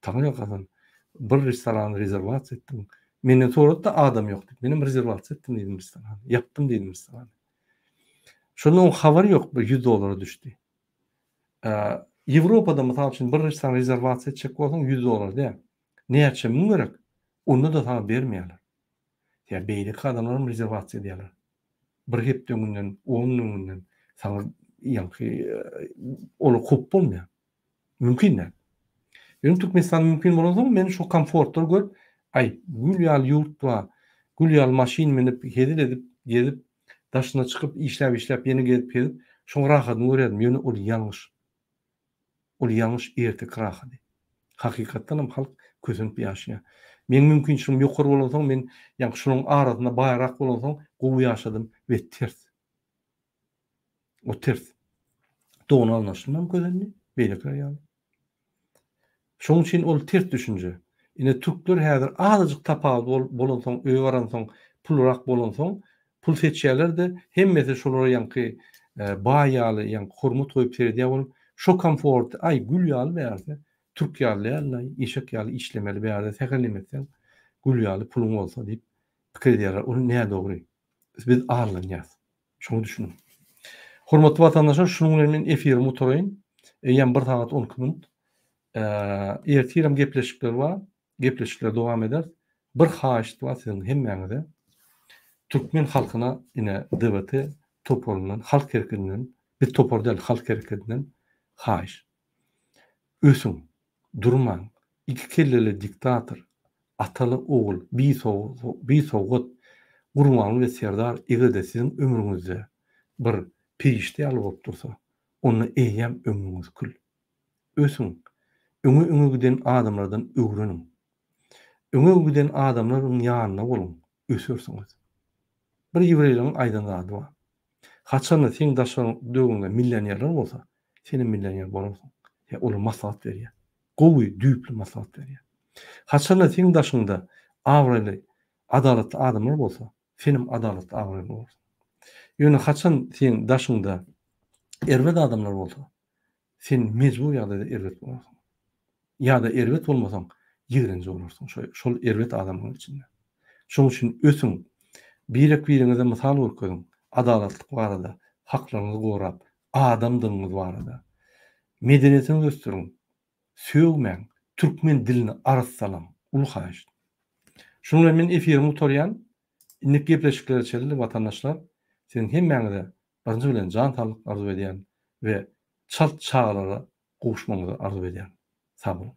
Taňry ýalkasyn. Bir restorany rezerwasiýa etdim. Menden sorady-da adam ýok diýip. Menem rezerwasiýa etdim diýdim restorany. Ýapdym diýdim restorany. Şonda oň habary ýok, bir 100 dollara düşdi. Ýewropada mysal üçin bir restoran rezerwasiýa etjek bolsaň 100 dollar däl. Näçe müň gerek, onda-da saňa bermeýärler. Ýa beýleki adamlaram rezerwasiýa edýärler. Bir hepde öňünden, on gün öňünden saňa ýaňky olar kowup bolmaýar. Mümkin däl. Ýöne Türkmenistanda mümkin bolansoň men şo komfortlary görüp, aý, gül ýaly ýurt bar, gül ýaly maşyn münüp, hezil edip gezip, daşyna çykyp işläp-işläp ýene gezip-gezip, şoň rahatyny görýärdim. Ýöne ol ýalňyş. Ol ýalňyş erteki rahady. Hakykatdan hem halk kösenip ýaşaýar. Meň mümkinçiligim ýokary bolansoň men ýaňky şolaryň arasynda baýrak bolansoň gowy ýaşadym we ters. O ters. Dogan alnaşynam kösendi, beýlekiler ýaly. Şonuň üçin ol ters düşünje. Ine türkler häzir azajyk tapawut bolansoň öýe baransoň pulrak bolansoň pul seçýärler-de hemmesi şolara ýaňky baý ýaly ýaňky hormat goýup seredýär bolup şo komforty aý gül ýaly bärde türk ýaly däl-aý eşek ýaly işlemeli bärde sähel neme etseň gül ýaly puluň bolsa diýip pikir edýärler ol nädogry biz aldanýas. Şoňa düşüniň. Hormatly watandaşlar, şunuň bilen men efirimi gutaraýyn. Eýýäm 1 sagat 12 minut. Ertirem gepleşikler bar. Gepleşikleri dowam ederis. Bir haýyşt bar siziň hemmäňize. Türkmen halkyna ine DWT toparyndan, halk hereketinden, biz topar däl, halk hereketinden haýyş. Ösüň, durmaň. Iki kelleli diktator, ataly ogul, bisowgat Gurbanguly we Serdar eger-de siziň ömrüňizde bir perişde ýaly bolup dursa, onda eýýäm ömrüňiz kül. Ösüň. Öňe-öňe giden adamlardan öwreniň. Öňe giden adamlaryň ýanynda boluň, ösersiňiz. Bir ýewreýleriň aýdan zady bar. Haçanda seň daşyň-döwrüňde millionerler bolsa, senem millioner bolarsyň. Ýa olar maslahat berýär. Gowy, düýpli maslahat berýär. Haçanda seň daşyňda abraýly, adalatly adamlar bolsa, senem adalatly, abraýly bolarsyň. Ýöne haçan seň daşyňda erbet adamlar bolsa, sen mejbur ýagdaýda erbet bolarsyň. Ýa-da erbet bolmasaň, ýigrenji bolarsyň şo şol erbet adamlaryň içinde. Şonuň üçin ösüň. Birek-biriňize mysal görkeziň. Adalatlyk barada, haklaryňyzy gorap, adamdygyňyz barada. Medeniýetiňizi ösdüriň. Sögmäň. Türkmen dilini arassalaň. Uly haýyşt. Şunuň bilen men efirimi gutarýan. Indiki gepleşiklere çenli watandaşlar, siziň hemmäňize birinji bilen jan saglyk arzuw edýän we çalt çagalara gowuşmagyňyzy arzuw edýän. Sag boluň.